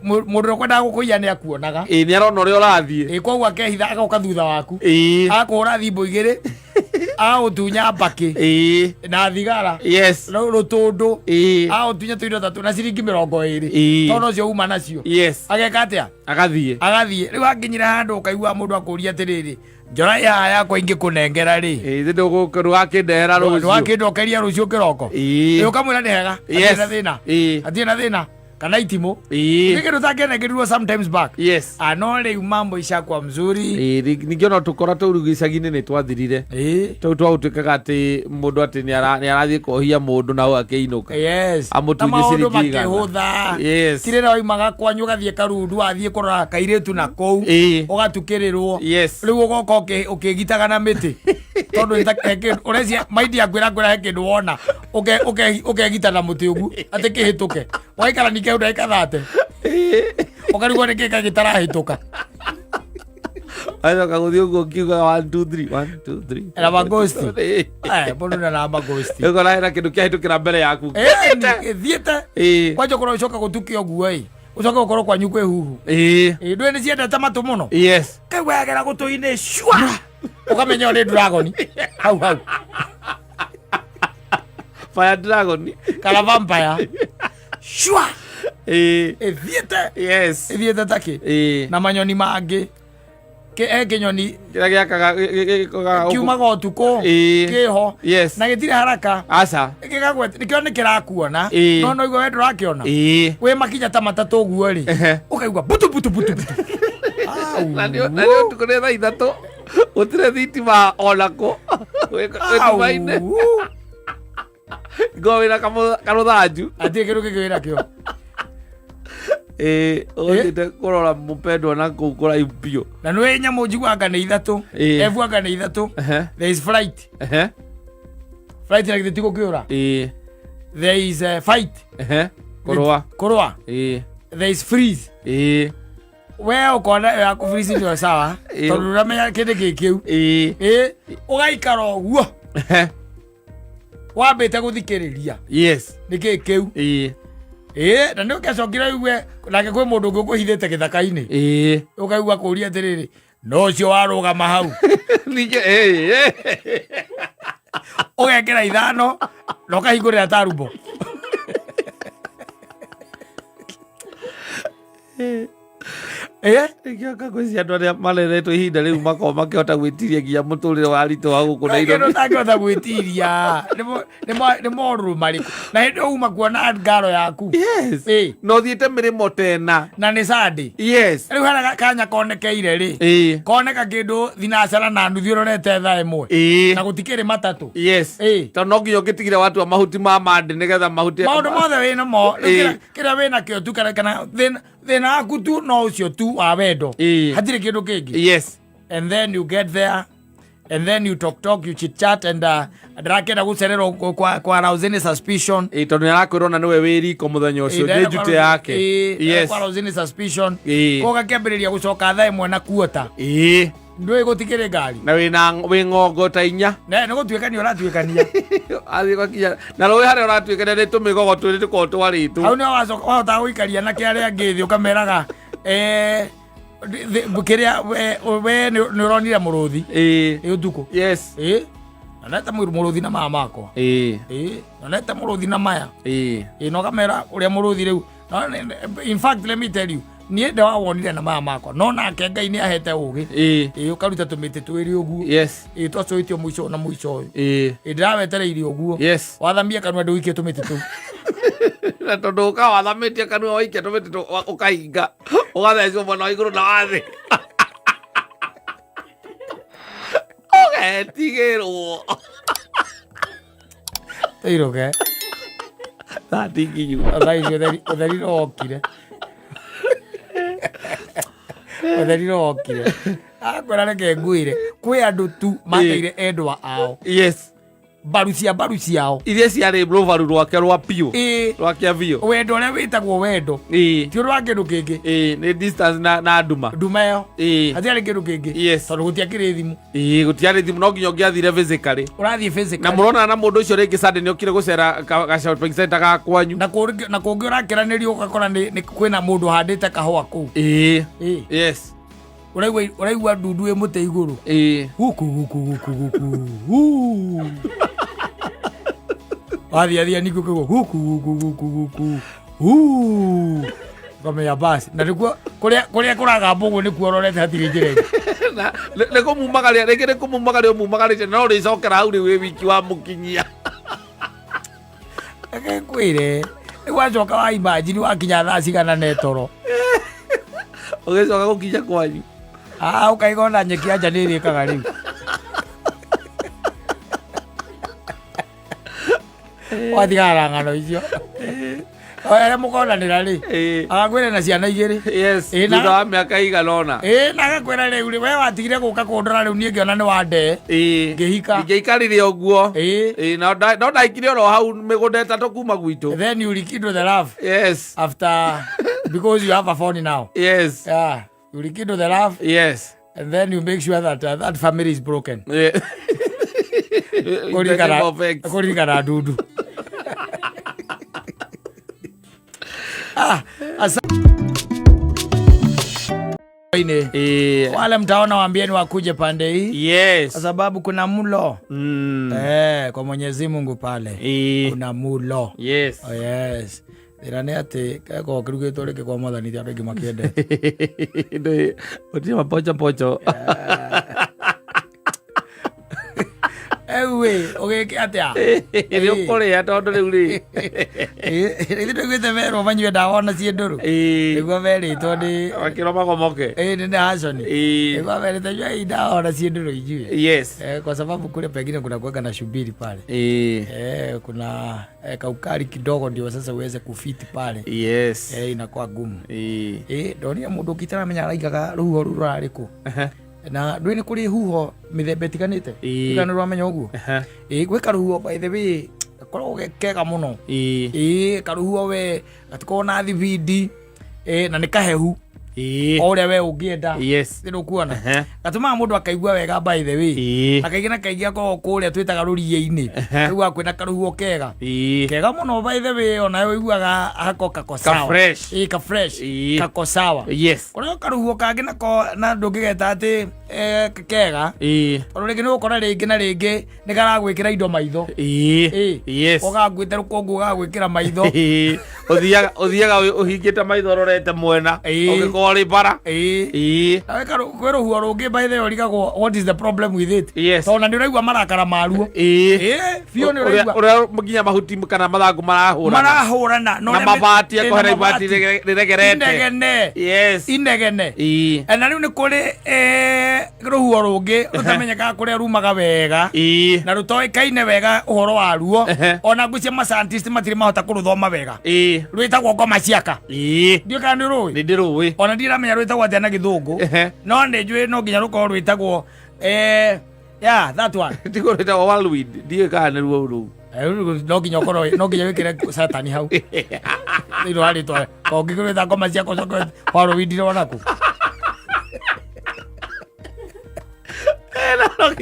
mũndũ ũrĩa ũkwendaga gũkũiya nĩ akuonaga. Ĩĩ, nĩ arona ũrĩa ũrathiĩ. Ĩ, koguo akehitha agoka thutha waku, agakũhũra thimbo igĩrĩ, agagũtunya mbakĩ na thigara, rũtũndũ, agagũtunya tũindo tatũ na ciringi 20, tondũ ũcio uma nacio. Ageka atĩa? Agathiĩ. Agathiĩ. Rĩu akinyire handũ ũkaigua mũndũ akũria atĩrĩrĩ, njora ya yakwa ingĩkũnengera rĩ, Ĩĩ, ndũgakĩndehera rũciũ. Ndwakĩndokeria rũciũ kĩroko. Ĩ, ũkamwĩra nĩ hega, hatirĩ na thĩna, hatirĩ na thĩna, kana itimũ nĩ kĩndũ ũtangĩanengerirwo sometimes back. Ano rĩu mambo ishakuwa mzuri. Ĩĩ, ningĩ ona tũkora tũu rĩu gĩcagi-inĩ nĩ twathirire. Tũu twagũtuĩkaga atĩ mũndũ atĩ nĩ arathiĩ kohia mũndũ na hau akĩinũka. Amũtunye Na maũndũ ciringi 100. makĩhũtha. Ti rĩrĩa waimaga kwanyu ũgathiĩ Karundu, wathiĩ kũrora kairĩtu na kũu, ũgatukĩrĩrwo. Rĩu ũgoka ũkĩgitaga na mĩtĩ, tondũ nĩ ta- he kĩndũ- ũrecia maindi akwĩra kwĩra he kĩndũ wona, ũkegita na mũtĩ ũguo atĩ kĩhĩtũke, waikara ningĩ hau ndagĩka 30, ũkarigwo nĩ kĩ gĩtarahĩtũka. Acoka gũthiĩ ũguo ũkiugaga 1 2 3 1 2 3. Na magosti. Mũndũ na magosti. Ũkora hena kĩndũ kĩahĩtũkĩra mbere yaku. Ĩthiĩte. Kwanja ũkorwo ũcoka gũtukia ũguo ĩ, ũcoke gũkorwo kwanyu kwĩ huhu. Ndũĩ nĩ ciendete matũ mũno. Kaigua yagera gũtũ-inĩ cua, ũkamenya ũyũ nĩ dragon hau hau. Fire dragon. Kana vampire cua. Ĩthiĩte. Ĩthiĩte takĩ. Na manyoni mangĩ, he kĩnyoni Kĩrĩa gĩakaga gĩkaga kiumaga ũtukũ, kĩho, na gĩtirĩ haraka. Aca. Gĩkagwet nĩkĩo nĩ kĩrakuona. No no igua we ndũrakĩona. Wĩ makinya ta matatũ ũguo rĩ, ũkaigua butu butu butu butu. Na nĩ ũtukũ, nĩ thaa 3, gũtirĩ thitima onakũ, wĩ nduma-inĩ, ngo wĩna karũthanju. Hatirĩ kĩndũ kĩngĩ wĩna kĩo. Ĩĩ, ũthiĩte kũrora mũpendwa na kũu kũraihu biũ. Na nĩ nyamũ njiguaga nĩ ithatũ. Ebuanga nĩ ithatũ. There is flight. Flight na githĩ ti gũkĩũra? There is a fight. Kũrũa. Kũrũa. There is freeze. We ũkona ĩyo ya kũ-freeze nĩyo sawa, tondũ ndũramenya kĩndũ gĩ kĩu. Ĩĩ, ũgaikara ũguo wambĩte gũthikĩrĩria nĩ kĩ kĩu. Ĩĩ, na nĩ ũkĩacokire ũigue nake kwĩ mũndũ ũngĩ ũkũhithĩte gĩthaka-inĩ, ũkaigua kũria atĩrĩrĩ, no ũcio warũgama hau. Ningĩ ĩĩ. Ũgekĩra 5 na ũkahingũrĩra tarumbo. Nĩkĩo ngwĩciria andũ arĩa mareretwo ihinda rĩu makoragwo makĩhota gwĩtiria nginya mũtũrĩre wa ritũ wa gũkũ Kĩndũ Nairobi. ũtangĩhota gwĩtiria nĩ morũrũ marĩkũ na hĩndĩ ĩyo uma kuona ngaro yaku. Na ũthiĩte mĩrĩmo tena. Na nĩ Sunday. Rĩu harĩa kanya konekeire rĩ, koneka kĩndũ thinacara na nuthu ũrorete thaa 1, na gũtikĩrĩ matatũ. Tondũ no nginya ũngĩtigire watua mahuti ma mandĩ nĩgetha mahuti Maũndũ mothe wĩ namo. Rĩu kĩrĩa wĩ nakĩo tu, kana thĩna waku tu no ũcio tu wa wendo. Hatirĩ kĩndũ kĩngĩ. And then you get there and then you talk talk, you chit chat and ndĩrakĩenda gũcererwo kwa arouse any suspicion. Ĩĩ, tondũ nĩ arakwĩra ona nĩwe wĩ riko mũthenya ũcio, nĩ njute yake. Kwa arouse any suspicion. Koguo gakĩambĩrĩria gũcoka thaa 1 na kuota. Ndũĩ gũtikĩrĩ ngari. Na wĩna wĩ ng'ongo ta 4. Ne, nĩ gũtuĩkania ũratuĩkania. Athiĩ gwakinya na rũĩ harĩa ũratuĩkania nĩ tũmĩgogo twĩrĩ tũkoragwo twarĩtwo. Hau nĩho wacoka wahotaga gũikaria anake arĩa angĩ thĩ ũkameraga, kĩrĩa we nĩ ũronire mũrũthi. Ĩ ũtukũ. Ĩ, nonete mũrũthi na maya makwa. Ĩ, nonete mũrũthi na maya. Ĩ, na ũkamera ũrĩa mũrũthi rĩu. No, in fact, let me tell you, niĩ ndawawonire na maya makwa, no nake Ngai nĩ ahete ũgĩ. Ĩ, ũkaruta tũmĩtĩ twĩrĩ ũguo. Ĩ, twacũĩtio mũico na mũico ũyũ. Ĩ, ndĩrawetereire ũguo. Wathamia kanua ndũikie tũmĩtĩ tũu. Na tondũ ũka wathamĩtie kanua waikia tũmĩtĩ ũkahinga, ũgathecwo mwena wa igũrũ na wa thĩ. Ũgetigĩrwo. Tũirũke. Thaa ti nginyu. Thaa ici ũtheri no wokire. Ũtheri no wokire. Akwĩra reke ngwĩre, kwĩ andũ tu mateire endwa ao. Mbaru cia mbaru ciao. Iria ciarĩ rũbaru rwake rwa piũ. Rwa kĩa biũ. Wendo ũrĩa wĩtagwo wendo ti ũndũ wa kĩndũ kĩngĩ. Ĩĩ, nĩ distance na nduma. Nduma ĩyo hatiarĩ kĩndũ kĩngĩ tondũ gũtiakĩrĩ thimũ. Ĩĩ, gũtiarĩ thimũ, no nginya ũngĩathire physically. Ũrathiĩ Na physically. mũronana na mũndũ ũcio rĩngĩ Sunday nĩ okire gũcera ka shopping center ga kwanyu. Na kũngĩ ũrakĩranĩrio ũgakora nĩ kwĩna mũndũ ũhandĩte kahũa kũu. Ĩĩ. Ũraigua ndundu ĩ mũtĩ igũrũ. Guku guku guku guku. Huu. Wathiĩ athia ningĩ ũkaigua guku guku guku guku. Huu. Ũkamenya basi na nĩkuo kũrĩa kũragamba ũguo nĩkuo ũrorete, hatirĩ njĩra ĩngĩ. Na nĩ kũmumagaria rĩngĩ, nĩ kũmumagaria ũmumagarĩte, no ũrĩcokera hau rĩu wĩ wiki wa mũkinyia. Reke ngwĩre, rĩu wacoka wa imagine wakinya thaa cigana na toro. Ũgĩcoka gũkinya kwanyu. Ah, ũkaiga ona nyeki ya nja nĩ ĩrĩkaga rĩu. Watigana na ng'ano icio. Arĩa mũkonanĩra rĩ, agakwĩra na ciana igĩrĩ. Thutha wa mĩaka igana ũna. Ĩĩ, na agakwĩra rĩu rĩ, we watigire gũka kũndora, rĩu niĩ ngĩona nĩ wandee. Ngĩhika. Ingĩikarire ũguo. Ĩĩ, no ndaikire oro hau mĩgũnda 3 kuma gwitũ. Then you rekindle the love. After, because you have a phone now. Yeah, you rekindle the love. And then you make sure that that family is broken. In the name of X. Kũririkana ndundu. Ah, wale mtaona waambieni wakuje pande hii. Kwa sababu kuna mulo. Kwa Mwenyezi Mungu pale. Kuna mulo. Oh, yes. Thĩna nĩ atĩ gekorwo kĩrugĩtwo rĩngĩ kwa Mwathani ti andũ aingĩ makĩendete. Gũtirĩ mapocho pocho. Rĩu ĩ, ũgĩke atĩa? Nĩ ũkũrĩa tondũ rĩu rĩ. Rĩu nduĩte merwo manyue ndawa ona ciĩ ndũrũ. Nĩguo merĩtwo nĩ Makĩrwo magomoke. Ĩĩ, nĩ Hashoni. Nĩguo merĩtwo nyuai ndawa ona ciĩ ndũrũ inyuĩ. Kwa sababu kule pengine kuna kuweka na shubiri pale. Kuna kaukari kidogo ndio sasa uweze kufiti pale. Inakuwa gumu. Ndonire mũndũ ũngĩ itaramenya araigaga rũhuho rũu rũrarĩ kũ. Na ndũĩ nĩ kũrĩ huho mĩthemba ĩtiganĩte. Kana nĩ ũramenya ũguo? Gwĩ karũhuho by the way gakoragwo ge kega mũno. Karũhuho we gatikoragwo na thibindi, na nĩ kahehu. O ũrĩa we ũngĩenda. Nĩ ũkuona? Gatũmaga mũndũ akaigua wega by the way. Na kaingĩ na kaingĩ akoragwo kũrĩa twĩtaga rũriĩ-inĩ. Rĩu kwĩna karũhuho kega. Kega mũno by the way, ona ũiguaga hako kako sawa. Fresh. Ka fresh. Kako sawa. Kũrĩ karũhuho kangĩ nako na ndũngĩgeta atĩ kega. Tondũ rĩngĩ nĩ ũgũkora rĩngĩ na rĩngĩ nĩ karagwĩkĩra indo maitho. Ũgakuĩte rũkũngũ ũgagwĩkĩra maitho. Ũthiaga ũhingĩte maitho ũrorete mwena. Ũngĩkorwo ũrĩ bara. Na kwĩ rũhuho rũngĩ by the way ũrigagwo what is the problem with it. Tondũ na nĩ ũraigua marakara maruo. Biũ nĩ ũraigua. Ũrĩa nginya mahuti kana mathangũ marahũrana. Marahũrana. Na mabati akohera ibati rĩregerete. Inegene. Inegene. Na rĩu nĩ kũrĩ rũhuho rũngĩ rũtamenyekaga kũrĩa rumaga wega. Na rũtoĩkaine wega ũhoro waruo. Ona ngwĩciria ma scientist matirĩ mahota kũrũthoma wega. Rwĩtagwo ngoma ciaka. Ndiũĩ kana nĩ ũrũĩ. Nĩ ndĩrũĩ. Ona ndiramenya rwĩtagwo atĩa na gĩthũngũ. No nĩ njũĩ no nginya rũkorwo rwĩtagwo yeah, that one. Tiguo rwĩtagwo whirlwind. Ndiũĩ kana nĩruo rũu. No nginya ũkorwo, no nginya wĩkĩre Satani hau. Thĩinĩ wa rĩtwa. Ko ũngĩkĩrwĩta ngoma ciakwa ũcoke whirlwind rwona kũ? No, no,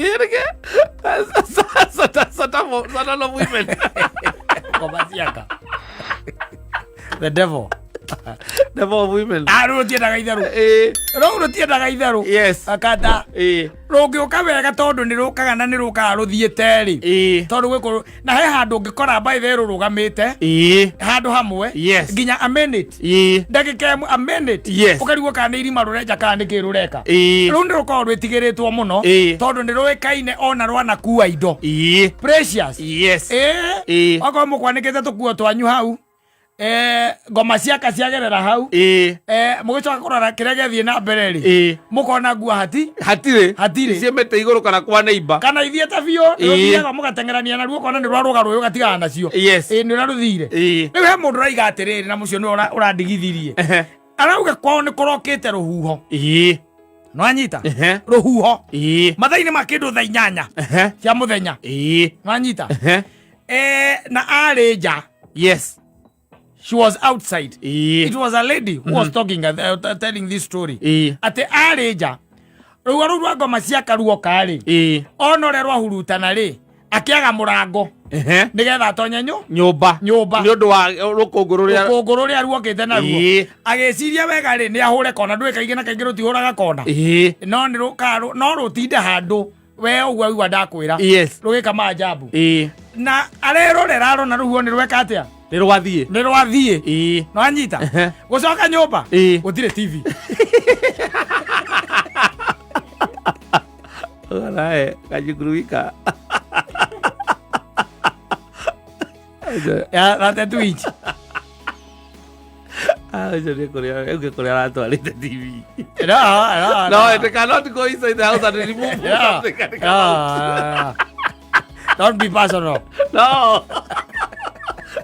Satan of women. Ngoma ciaka. The devil. Devil of women. Ah, rũu rũtiendaga itherũ. Rũu rũtiendaga itherũ. Akata. Rũngĩũka wega tondũ nĩ rũkaga na nĩ rũkaga rũthiĩte rĩ. Tondũ gwĩ na he handũ ũngĩkora by the way rũrũgamĩte. Handũ hamwe. Nginya a minute. Ndagĩka ĩmwe a minute. Ũkarigwo kana nĩ irima rũrenja kana nĩ kĩ rũreka. Rũu nĩ rũkoragwo rwĩtigĩrĩtwo mũno. Tondũ nĩ rũĩkaine ona rwanakua indo. Precious. Okorwo mũkwanĩkĩte tũkuo twanyu hau. Ngoma ciaka ciagerera hau. Mũgĩcoka kũrora kĩrĩa gĩathiĩ na mbere rĩ. Mũkona nguo hati. Hatirĩ. Hatirĩ. Ciemete igũrũ kana kwa neighbor. Kana ithiĩte biũ, rũthiaga mũgateng'erania naruo ũkona nĩ rwarũga rũĩ ũgatigana nacio. Nĩ ũrĩa rũthire. Rĩu he mũndũ ũraiga atĩrĩrĩ na mũcio nĩwe ũrandigithirie. Arauga kwao nĩ kũrokĩte rũhuho. Nwanyita? Ehe. Rũhuho. Ĩĩ. Mathaa-inĩ ma kĩndũ thaa 8 cia mũthenya. Ĩĩ. Nwanyita? Ehe. Na arĩ nja. Yes. She was outside. Ĩĩ. It was a lady who was talking, telling this story. Ĩĩ. Atĩ arĩ nja. Rũhuho rũu rwa ngoma cia karuoka rĩ, Ĩĩ. ona ũrĩa rwahurutana rĩ, akĩaga mũrango Ehe. nĩgetha atonye nyũ Nyũmba. Nyũmba. Nĩ ũndũ wa rũkũngũ rũrĩa. Rũkũngũ rũrĩa ruokĩte naruo. Ĩĩ. Agĩciria wega rĩ, nĩ ahũre kona, ndũĩ kaingĩ na kaingĩ rũtihũraga kona. Ĩĩ. No nĩ no rũtinde handũ we ũguo aigua ndakwĩra. Yes. Rũgĩka maajabu. Ĩĩ. Na arerorera arona rũhuho nĩ rweka atĩa? Nĩ rwathiĩ. Nĩ rwathiĩ. Ĩĩ. Nwanyita? Ehe. Gũcoka nyũmba? Ĩĩ. Gũtirĩ TV. Nae kajikuruika. Ya 32 inch. Ũcio nĩ kũrĩa ũngĩ kũrĩa aratwarĩte TV. No, no, No, it cannot go inside the house and remove something and come out. Yeah. Don't be personal. No.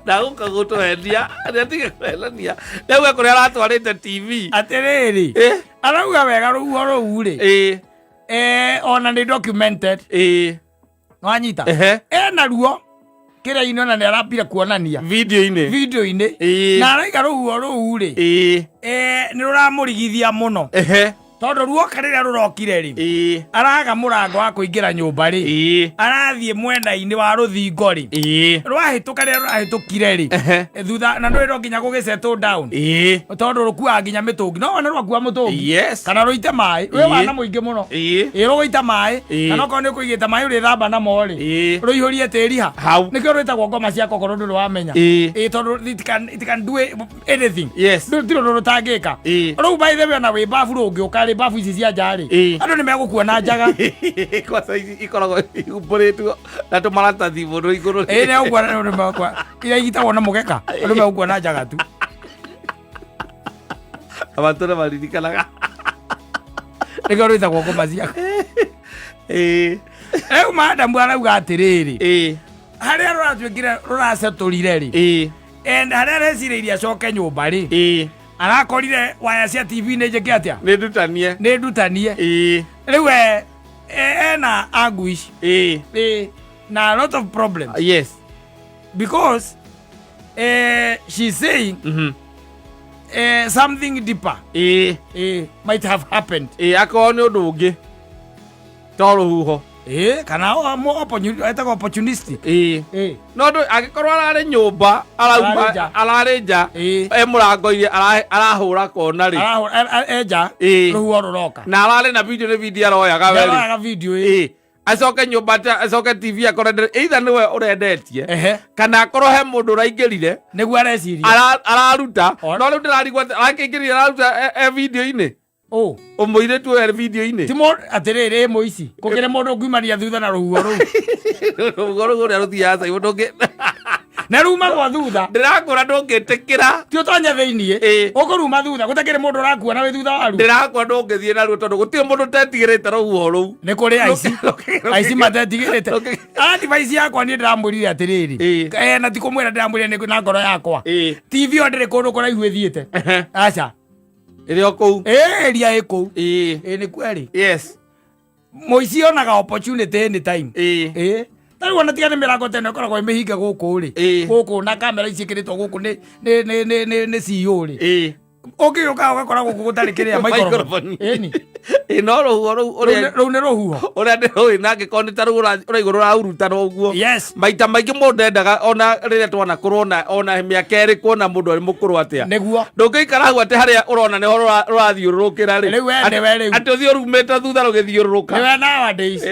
Ndagũka gũtũhenia, nĩatige kũhenania. Nĩauga kũrĩa aratwarĩte TV. Atĩrĩrĩ, Eh? arauga wega rũhuho rũu rĩ, Ĩĩ. ona nĩ documented. Ĩĩ. Nwanyita? Ehe. Ena ruo kĩrĩa-inĩ ona nĩ arambire kuonania Video-inĩ. video-inĩ. Ĩĩ. Na araiga rũhuho rũu rĩ, Ĩĩ. nĩ rũramũrigithia mũno. Ehe. Tondũ ruoka rĩrĩa rũrokire rĩ, Ĩĩ. araga mũrango wa kũingĩra nyũmba rĩ, Ĩĩ. arathiĩ mwena-inĩ wa rũthingo rĩ, Ĩĩ. rwahĩtũka rĩrĩa rũrahĩtũkire rĩ, Ehe. Thutha na ndũĩ no nginya gũgĩ settle down. Ĩĩ. Tondũ rũkuaga nginya mĩtũngi, no wone rwakua mũtũngi Yes. kana rũite maĩ, wĩ Ĩĩ. wana mũingĩ mũno. Ĩĩ. Ĩ rũgũita maĩ Ĩĩ. kana okorwo nĩ ũkũigĩte maĩ ũrĩthamba namo rĩ, Ĩĩ. rũihũrie tĩri ha Hau. nĩkĩo rwĩtagwo ngoma cia kokoro, ndũrĩ wamenya? Ĩĩ. Ĩ tondũ it can do anything. Yes. Ndũtirĩ ũndũ rũtangĩka. Ĩĩ. Rĩu by the way, ona wĩ babu rũngĩũka rĩ, babu ici cia nja rĩ, Ĩĩ. andũ nĩ megũkuona njaga. Kwanza ici ikoragwo ihumbũrĩtwo na tũmaratathi mũno igũrũ. Ĩ nĩ ũkuona nĩ megũkuona iria igitagwo na mũgeka, andũ megũkuona njaga tu. Amatũra maririkanaga. Nĩkĩo rwĩtagwo ngoma cia. Ĩĩ. Rĩu madamu arauga atĩrĩrĩ, Ĩĩ. harĩa rũratuĩkire rũracetũrire rĩ, Ĩĩ. and harĩa arecirĩirie acoke nyũmba rĩ, Ĩĩ. arakorire waya cia TV nĩ njĩke atĩa? Nĩ ndutanie. Nĩ ndutanie. Ĩĩ. Rĩu ena anguish. Ĩĩ. Na a lot of problems. Yes. Because she's saying something deeper Ĩĩ. Might have happened. Ĩĩ, akorwo nĩ ũndũ ũngĩ to rũhuho. Kana etagwo opportunistic. Ĩĩ. No ndũ angĩkorwo ararĩ nyũmba Ararĩ arauma nja. ararĩ nja, e mũrango-inĩ arahũra kona rĩ, Enja rũhuho rũroka. Na ararĩ na video, nĩ video aroyaga we rĩ. Nĩaroyaga video ĩ. Ĩĩ, acoke nyũmba acoke TV akore either nĩwe ũrendetie kana akorwo he mũndũ ũraingĩrire. Nĩguo areciria. Araruta, no rĩu ndĩrarigwo atĩ arakĩingĩrire araruta e video-inĩ. Ũ? Ũmũirĩtu ũyũ e video-inĩ. Ti mũndũ atĩrĩrĩ, ĩ mũici kũkĩrĩ mũndũ ũngumania thutha na rũhuho rũu? Rũhuho rũu ũrĩa rũthiaga cai ndũngĩ Na rumagwo thutha. Ndĩrakwĩra ndũngĩtĩkĩra. Ti ũtonye thĩiniĩ. Ĩĩ. Ũkũruma thutha gũtakĩrĩ mũndũ ũrakuona wĩ thutha waruo. Ndĩrakwa ndũngĩthiĩ naruo tondũ gũtirĩ mũndũ ũtetigĩrĩte rũhuho rũu. Nĩ kũrĩ aici, aici matetigĩrĩte. Advice yakwa niĩ ndĩramwĩrire atĩrĩrĩ, na ti kũmwĩra ndĩramwĩrire, nĩ na ngoro yakwa. TV ĩyo ndĩrĩ kũndũ kũraihu ĩthiĩte. Aca. Ĩrĩ o kũu. Ĩ area ĩ kũu. Ĩĩ. Ĩ nĩ kweri. Yes. Mũici onaga opportunity anytime. Ĩĩ. Ĩ tarĩu ona tiga nĩ mĩrango teno ĩkoragwo ĩ mĩhinge gũkũ rĩ, gũkũ na kamera ici ĩkĩrĩtwo gũkũ nĩ CEO rĩ, ũngĩgĩũka ũgakora gũkũ gũtarĩ kĩrĩa microphone. Microphone. Ĩni. Ĩĩ, no rũhuho rũu ũrĩa Rũu nĩ rũhuho. Ũrĩa ndĩrũĩ, na angĩkorwo nĩ ta rũu ũraigua rũrahurutana ũguo, Yes. maita maingĩ mũndũ ndendaga ona rĩrĩa twanakũrwo ona mĩaka ĩrĩ kuona mũndũ arĩ mũkũrũ atĩa. Nĩguo. Ndũngĩikara hau atĩ harĩa ũrona nĩho rũrathiũrũrũkĩra rĩ. Rĩu we nĩwe rĩu. Atĩ ũthiĩ ũrumĩte thutha rũgĩthiũrũrũka. Nĩwe nowadays.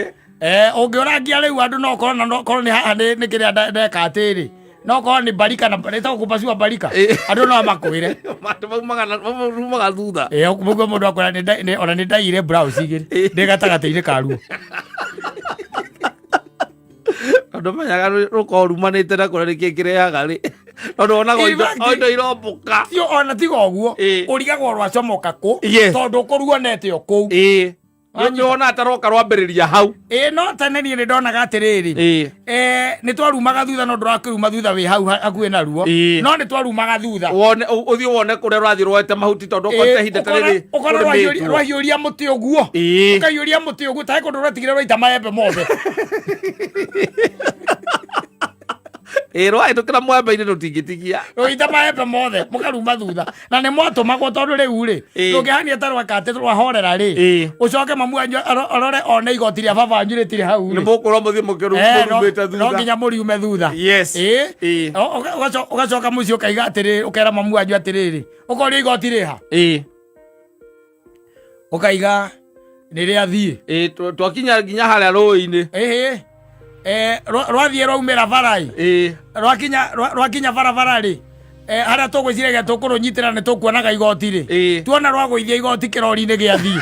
Ũngĩũrangia rĩu andũ no korwo na no korwo nĩ haha nĩ kĩrĩa ndeka atĩrĩ, no korwo nĩ mbarika na ĩtagwo kũpacua mbarika, andũ no makwĩre. Andũ maumaga thutha. Mũguo mũndũ akwĩra ona nĩ ndaiyire blouse igĩrĩ ndĩ gatagatĩ-inĩ karuo. Tondũ menyaga rũkorwo rumanĩte na kũrĩa nĩkĩ kĩrehaga rĩ, tondũ wonaga In fact, o indo irombũka. Tio ona tiga ũguo, ũrigagwo rwacomoka kũ, Yes. tondũ ũkũruonete o kũu. Ĩĩ. Wanyita? Nĩ wona taroka rwambĩrĩria hau. Ĩ, no tene niĩ nĩ ndonaga atĩrĩrĩ, Ĩĩ. Nĩ twarumaga thutha, no ndũrakĩruma thutha wĩ hau hakuhĩ naruo. Ĩĩ. No nĩ twarumaga thutha. Wone ũthiĩ wone kũrĩa ũrathiĩ rwoete mahuti, tondũ okorwo ta ihinda ta rĩrĩ Ũkona kũrĩmĩtwo. rwahiũria mũtĩ ũguo. Ĩĩ. Ũkahiũria mũtĩ ũguo tarĩ kũndũ rwatigire rwaita maembe mothe. Ĩĩ, rwahĩtũkĩra mwembe-inĩ rũtingĩtigia. Rũita maembe mothe, mũkaruma thutha, na nĩ mwatũmagwo, tondũ rĩu rĩ, Ĩĩ. ndũngĩhania ta rwaka atĩ rwahorera rĩ, Ĩĩ. ũcoke mamu wanyu arore one igoti rĩa baba wanyu rĩtirĩ hau Nĩ rĩ. mũkũrwo mũthiĩ mũkĩrumĩte No thutha. nginya mũriume thutha. Yes. Ĩĩ. Ĩĩ. Ũgacoka mũciĩ ũkaiga atĩrĩrĩ, ũkera mamu wanyu atĩrĩrĩ, ũkoria igoti rĩha, Ĩĩ. ũkaiga nĩ rĩathiĩ. Ĩĩ, twakinya nginya harĩa rũĩ-inĩ. Ĩhĩ. Rwathiĩ rwaumĩra bara-ĩ. Ĩĩ. Rwakinya barabara rĩ, harĩa tũgwĩciragia tũkũrũnyitĩra nĩ tũkuonaga igoti rĩ, Ĩĩ. tuona rwagũithia igoti kĩrori-inĩ gĩathiĩ,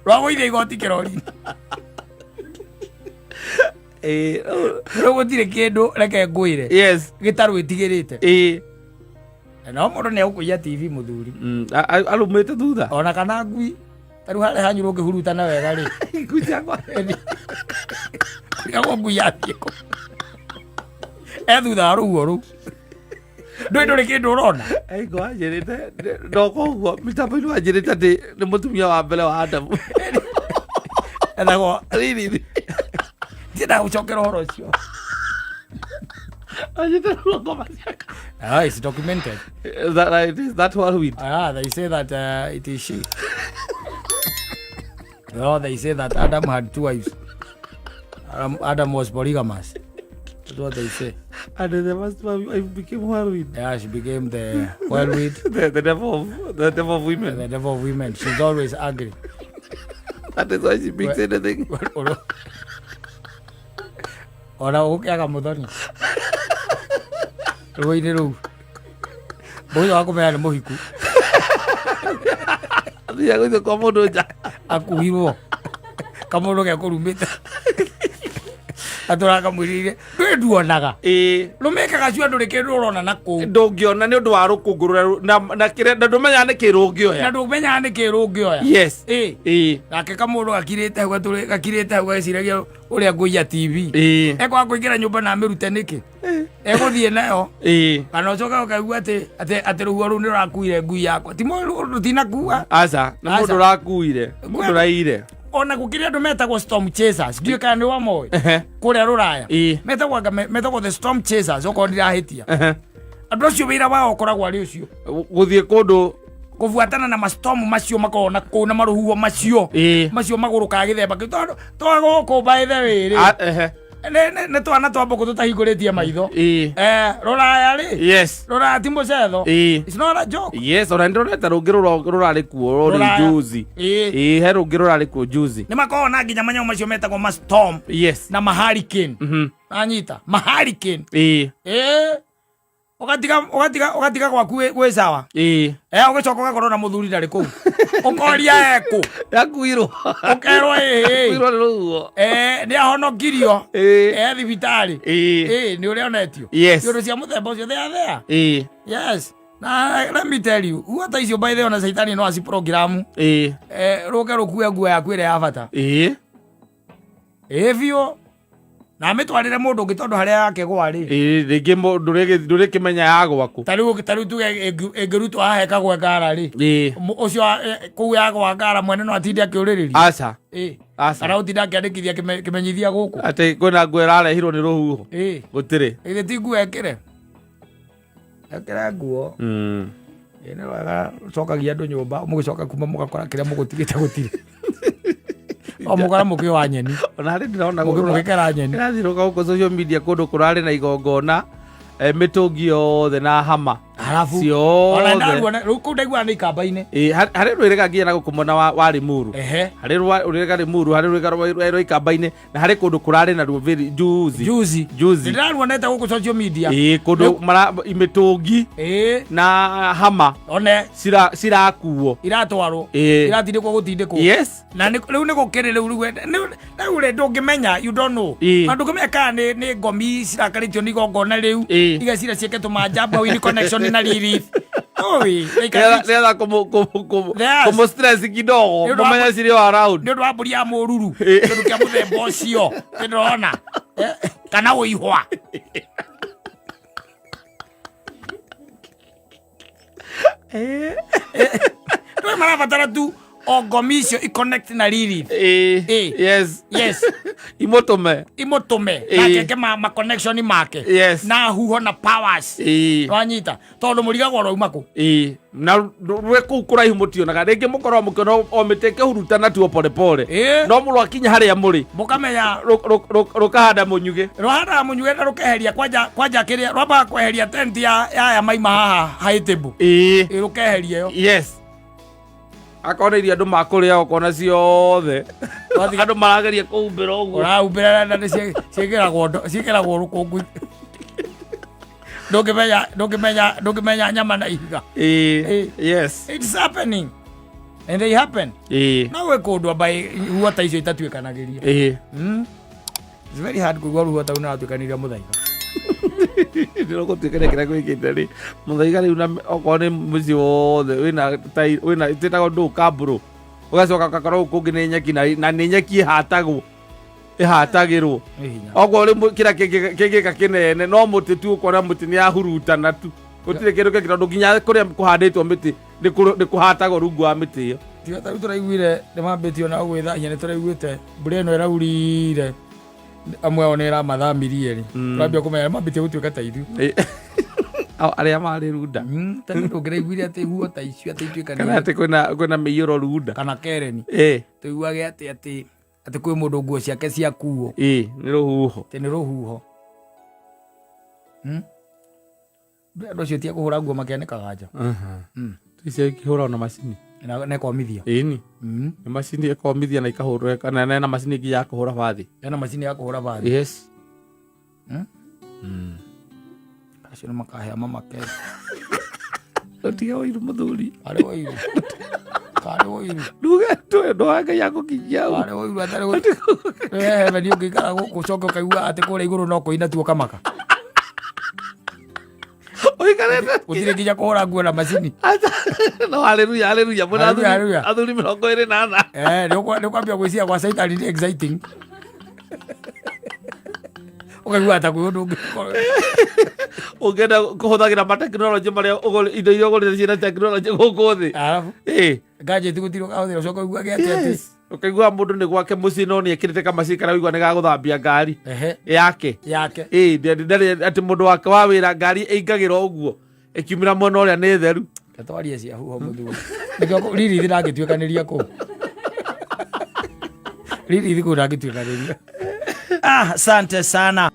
rwagũithia igoti kĩrori-inĩ. Ĩĩ. Rĩu gũtirĩ kĩndũ, reke ngwĩre, Yes. gĩtarwĩtigĩrĩte. Ĩĩ. No mũndũ nĩ egũkũiya TV, mũthuri. Arumĩte thutha. Ona kana ngui, tarĩu harĩa hanyu rũngĩhurutana wega rĩ, Ngui ciakwa. Kũrigagwo ngui yathiĩ kũ, e thutha wa rũhuho rũu, ndũĩ ndũrĩ kĩndũ ũrona. Aingo wanjĩrĩte ndoka ũguo mĩtambo-inĩ, wanjĩrĩte atĩ nĩ mũtumia wa mbere wa Adamu. Ethagwo Riri. Ndiendaga gũcokera ũhoro ũcio. Anjĩte ngoma ciakwa. Ah, it's documented. That, it is that whirlwind. Ah, they say that it is she. No, they say that Adam had two wives. Adam was polygamous. That's what they say. And the first one I became whirlwind. Yeah, she became the whirlwind, The devil of women. The devil of women. She's always angry. That is why she picks anything. Ona ũgũkĩaga mũthoni rũĩ-inĩ rũu, mũthenya wa kũmenya nĩ mũhiku. Athiaga gũthiĩ kwa mũndũ nja. Akuhirwo kamũndũ gekũrumĩte atũraga kamwĩrĩire, ndũĩ nduonaga. Rũmĩkaga cio ndũrĩ kĩndũ ũrona na kũu. Ndũngĩona nĩ ũndũ wa rũkũngũ rũrĩa na kĩrĩa na ndũmenyaga nĩ kĩ Na rũngĩoya. Ndũmenyaga nĩ kĩ rũngĩoya. Nake kamũndũ gakirĩte hau gakirĩte hau gagĩciragia ũrĩa ngũiya TV. Ekwaga kũingĩra nyũmba na amĩrute nĩkĩ, egũthiĩ nayo. Kana ũcoke ũkaigua atĩ rũhuho rũu nĩ rũrakuire ngui yakwa, ti rũtinakua. Aca, nĩ Aca. mũndũ ũrakuire, mũndũ ũraire. Ona gũkĩrĩ andũ metagwo storm chasers, ndiũĩ kana nĩ wamoĩ. Kũrĩa rũraya metagwo anga metagwo the storm chasers, okorwo ndirahĩtia. Andũ acio wĩra wao ũkoragwo arĩ ũcio. Gũthiĩ kũndũ. Kũbuatana na mastorm macio makoragwo na kũu na marũhuho macio. Macio magũrũkaga gĩthemba kĩu, tondũ twa gũkũ by the way rĩ, nĩ twana twa mbũkũ tũtahingũrĩtie maitho. Rũraya rĩ, rũraya ti mũcetho. It's not a joke. Yes, ona nĩndonete rũngĩ rũrarĩ kuo rũrĩ Rũraya. juzi. Ĩĩ, he rũngĩ rũrarĩ kuo juzi. Nĩ makoragwo na nginya manyamũ macio metagwo ma storm na ma hurricane. Anyita ma hurricane. Ũgatiga gwaku gwĩ sawa. Ũgĩcoka ũgakorwo na mũthuri ndarĩ kũu, ũkoria ekũ. Yakuirwo. Ũkerwo ĩĩ. Yakuirwo nĩ rũhuho. Nĩ ahonokirio. Thibitarĩ. Nĩ ũrĩa onetio. Iũndũ cia mũthemba ũcio, they are there. Yes, na let me tell you, huo ta icio, by the way, ona caitani no aciprogramu rũke rũkue nguo yaku ĩrĩa ya bata. Ĩĩ biũ, na amĩtwarĩre mũndũ ũngĩ, tondũ harĩa yake gwarĩ. Ĩĩ, rĩngĩ ndũrĩkĩmenya ya gwaku. Ta rĩu tuge ĩngĩrutwo haha ĩkagwe ngara rĩ, ũcio kũu yagwa ngara mwene no atinde akĩũrĩrĩria. Aca. Aca. Kana ũtinde akĩandĩkithia kĩmenyithia gũkũ. Atĩ kwĩna nguo ĩrarehirwo nĩ rũhuho. Gũtirĩ. Githĩ ti nguo ekĩre ekĩre nguo. Ĩ nĩ wega ũcokagia andũ nyũmba, mũgĩcoka kuma mũgakora kĩrĩa mũgũtigĩte gũtirĩ, o mũkora mũkĩ wa nyeni. Ona harĩ ndĩrona Mũgĩkera nyeni. Ndĩrathiũrũrũka gũkũ social media, kũndũ kũrarĩ na igongona, mĩtũngi yothe na hama Harabu ona ciothe. Ndaruona rĩu kũu, ndaiguaga nĩ ikamba-inĩ. Ĩ, harĩ rwĩrĩga nginya na gũkũ mwena wa Limuru. Harĩ rwĩrĩga Limuru, harĩ rwĩga rwa ikamba-inĩ, na harĩ kũndũ kũrarĩ naruo very juzi. Juzi. Juzi. Ndĩraruonete gũkũ social media. Ĩ, kũndũ mara mĩtũngi na hama one cirakuo. Iratwarwo. Iratindĩkwo gũtindĩkwo. Na rĩu nĩ gũkĩrĩ rĩu rĩ ndũngĩmenya, you don't know. Na ndũngĩmenya kana nĩ ngomi cirakarĩtio nĩ igongona rĩu. Igacira ciĩke tũmanjamba wini connection na Lilith. Oi, they can reach- Nĩgetha Yes. kũmũ stress kidogo Nĩ ũndũ wa- mũmenye cirĩ o around. nĩ ũndũ wa mbũri ya mũruru kĩndũ kĩa mũthemba ũcio nĩndĩrona Eh, kana ũihwa. Rĩu marabatara tu o ngomi icio i-connect na riri. Ĩĩ. Ĩĩ. Yes. Yes. Imũtũme. Imũtũme. Ĩĩ. Nake eke ma connection make. Yes. Na huho na powers. Ĩĩ. Wanyita tondũ mũrigagwo ũrauma kũ? Ĩĩ. Na rwe kũu kũraihu mũtionaga rĩngĩ mũkorwo mũkĩona o mĩtĩ ĩkĩhurutana tu o polepole. Ĩĩ. No mũrwakinya harĩa mũrĩ mũkamenya rũkahanda mũnyugĩ. Rũhandaga mũnyugĩ na rũkeheria kwanja kwanja kĩrĩa rwambaga kweheria tent ya aya maima haha high table. Ĩĩ. Ĩĩ, rũkeheria ĩyo. Yes. Akorwo nĩ irio andũ makũrĩa ũkona ciothe andũ marageria kũhumbĩra ũguo. Ũrahumbĩra na nĩ ciĩkĩragwo rũkũngũ, ndũngĩmenya nyama na ihiga. Ĩĩ. Ĩĩ. Yes. It's happening and they happen. Ĩĩ. No gwĩ kũndũ amba huo ta icio itatuĩkanagĩria. Ĩĩ. It's very hard kũigua rũhuho ta rũu nĩratuĩkanĩria mũthaiga. Ndĩrogũtuĩkania kĩrĩa gwĩkĩte rĩ mũthaiga rĩu na okorwo nĩ mũciĩ wothe wĩna wĩna twĩtagwo ndũ kambũrũ ũgacoka ũgakorwo gũkũ kũngĩ nĩ nyeki na nĩ nyeki ĩhatagwo ĩhatagĩrwo. Nĩ hinya. Okorwo rĩ kĩrĩa kĩngĩka kĩnene no mũtĩ tu ũkona mũtĩ nĩ yahurutana tu gũtirĩ kĩndũ kĩngĩ tondũ nginya kũrĩa kũhandĩtwo mĩtĩ nĩ kũhatagwo rungu wa mĩtĩ ĩyo. Tiga ta rĩu tũraiguire nĩ mambĩtie ona gwĩthahia nĩ tũraiguĩte mbura ĩno ĩraurire amwe ao nĩ ĩramathamirie rĩ tũrambia kũmenya nĩ mambĩtie gũtuĩka ta ithuĩ. Arĩa marĩ runda. Tene ndũngĩraiguire atĩ huo ta icio atĩ ituĩka kana atĩ kwĩna mĩiyũro runda. Kana kereni. Ĩĩ. Tũiguage atĩ kwĩ mũndũ nguo ciake ciakuo. Ĩĩ, nĩ rũhuho. Atĩ nĩ rũhuho. Andũ acio tia kũhũra nguo makĩanĩkaga nja. Icio ikĩhũra na macini. Na ĩkomithia. Ĩni. Nĩ macini ĩkomithia na ikahũrwo kana na macini ĩngĩ ya kũhũra bathi. Ena macini ya kũhũra bathi. Yes. Acio nĩ makahea mamake. Ũtige ũiru mũthuri. Karĩ ũiru. Karĩ ũiru. Nduge ndũĩ ndũ Ngai akũkinyia hau. Karĩ ũiru atarĩ we heaven ũngĩikara gũkũ ũcoke ũkaigua atĩ kũrĩa igũrũ no kũina tu ũkamaka. Ũikarĩte. Gũtirĩ nginya kũhũra nguo na macini. No haleluya haleluya mwĩna Haleluya, haleluya. athuri 24. Eh, nĩ ũkwambia gwĩciria gwa Caitani nĩ exciting. Ũkaigua ta kwĩ ũndũ ũngĩ. Ũngĩenda kũhũthagĩra ma tekinoronjĩ marĩa indo iria ũgũrĩte ciĩna tekinoronjĩ gũkũ thĩ. Arabu Ĩĩ. Gadget gũtirĩ ũkahũthĩra ũcoke ũiguage atĩ atĩ. Ũkaigua mũndũ nĩ gwake mũciĩ no nĩ ekĩrĩte kamacini karĩa ũigua nĩ gagũthambia ngari. Ehe. Yake. Yake. Ĩĩ, ndarĩ atĩ mũndũ wake wa wĩra ngari ĩingagĩra ũguo ĩkiumĩra mwena ũrĩa nĩ theru. Twarie cia huho mũthuri. Nĩkĩo ririthi ndangĩtuĩkanĩria kũu. Ririthi kũu ndangĩtuĩkanĩria. Ah, asante sana.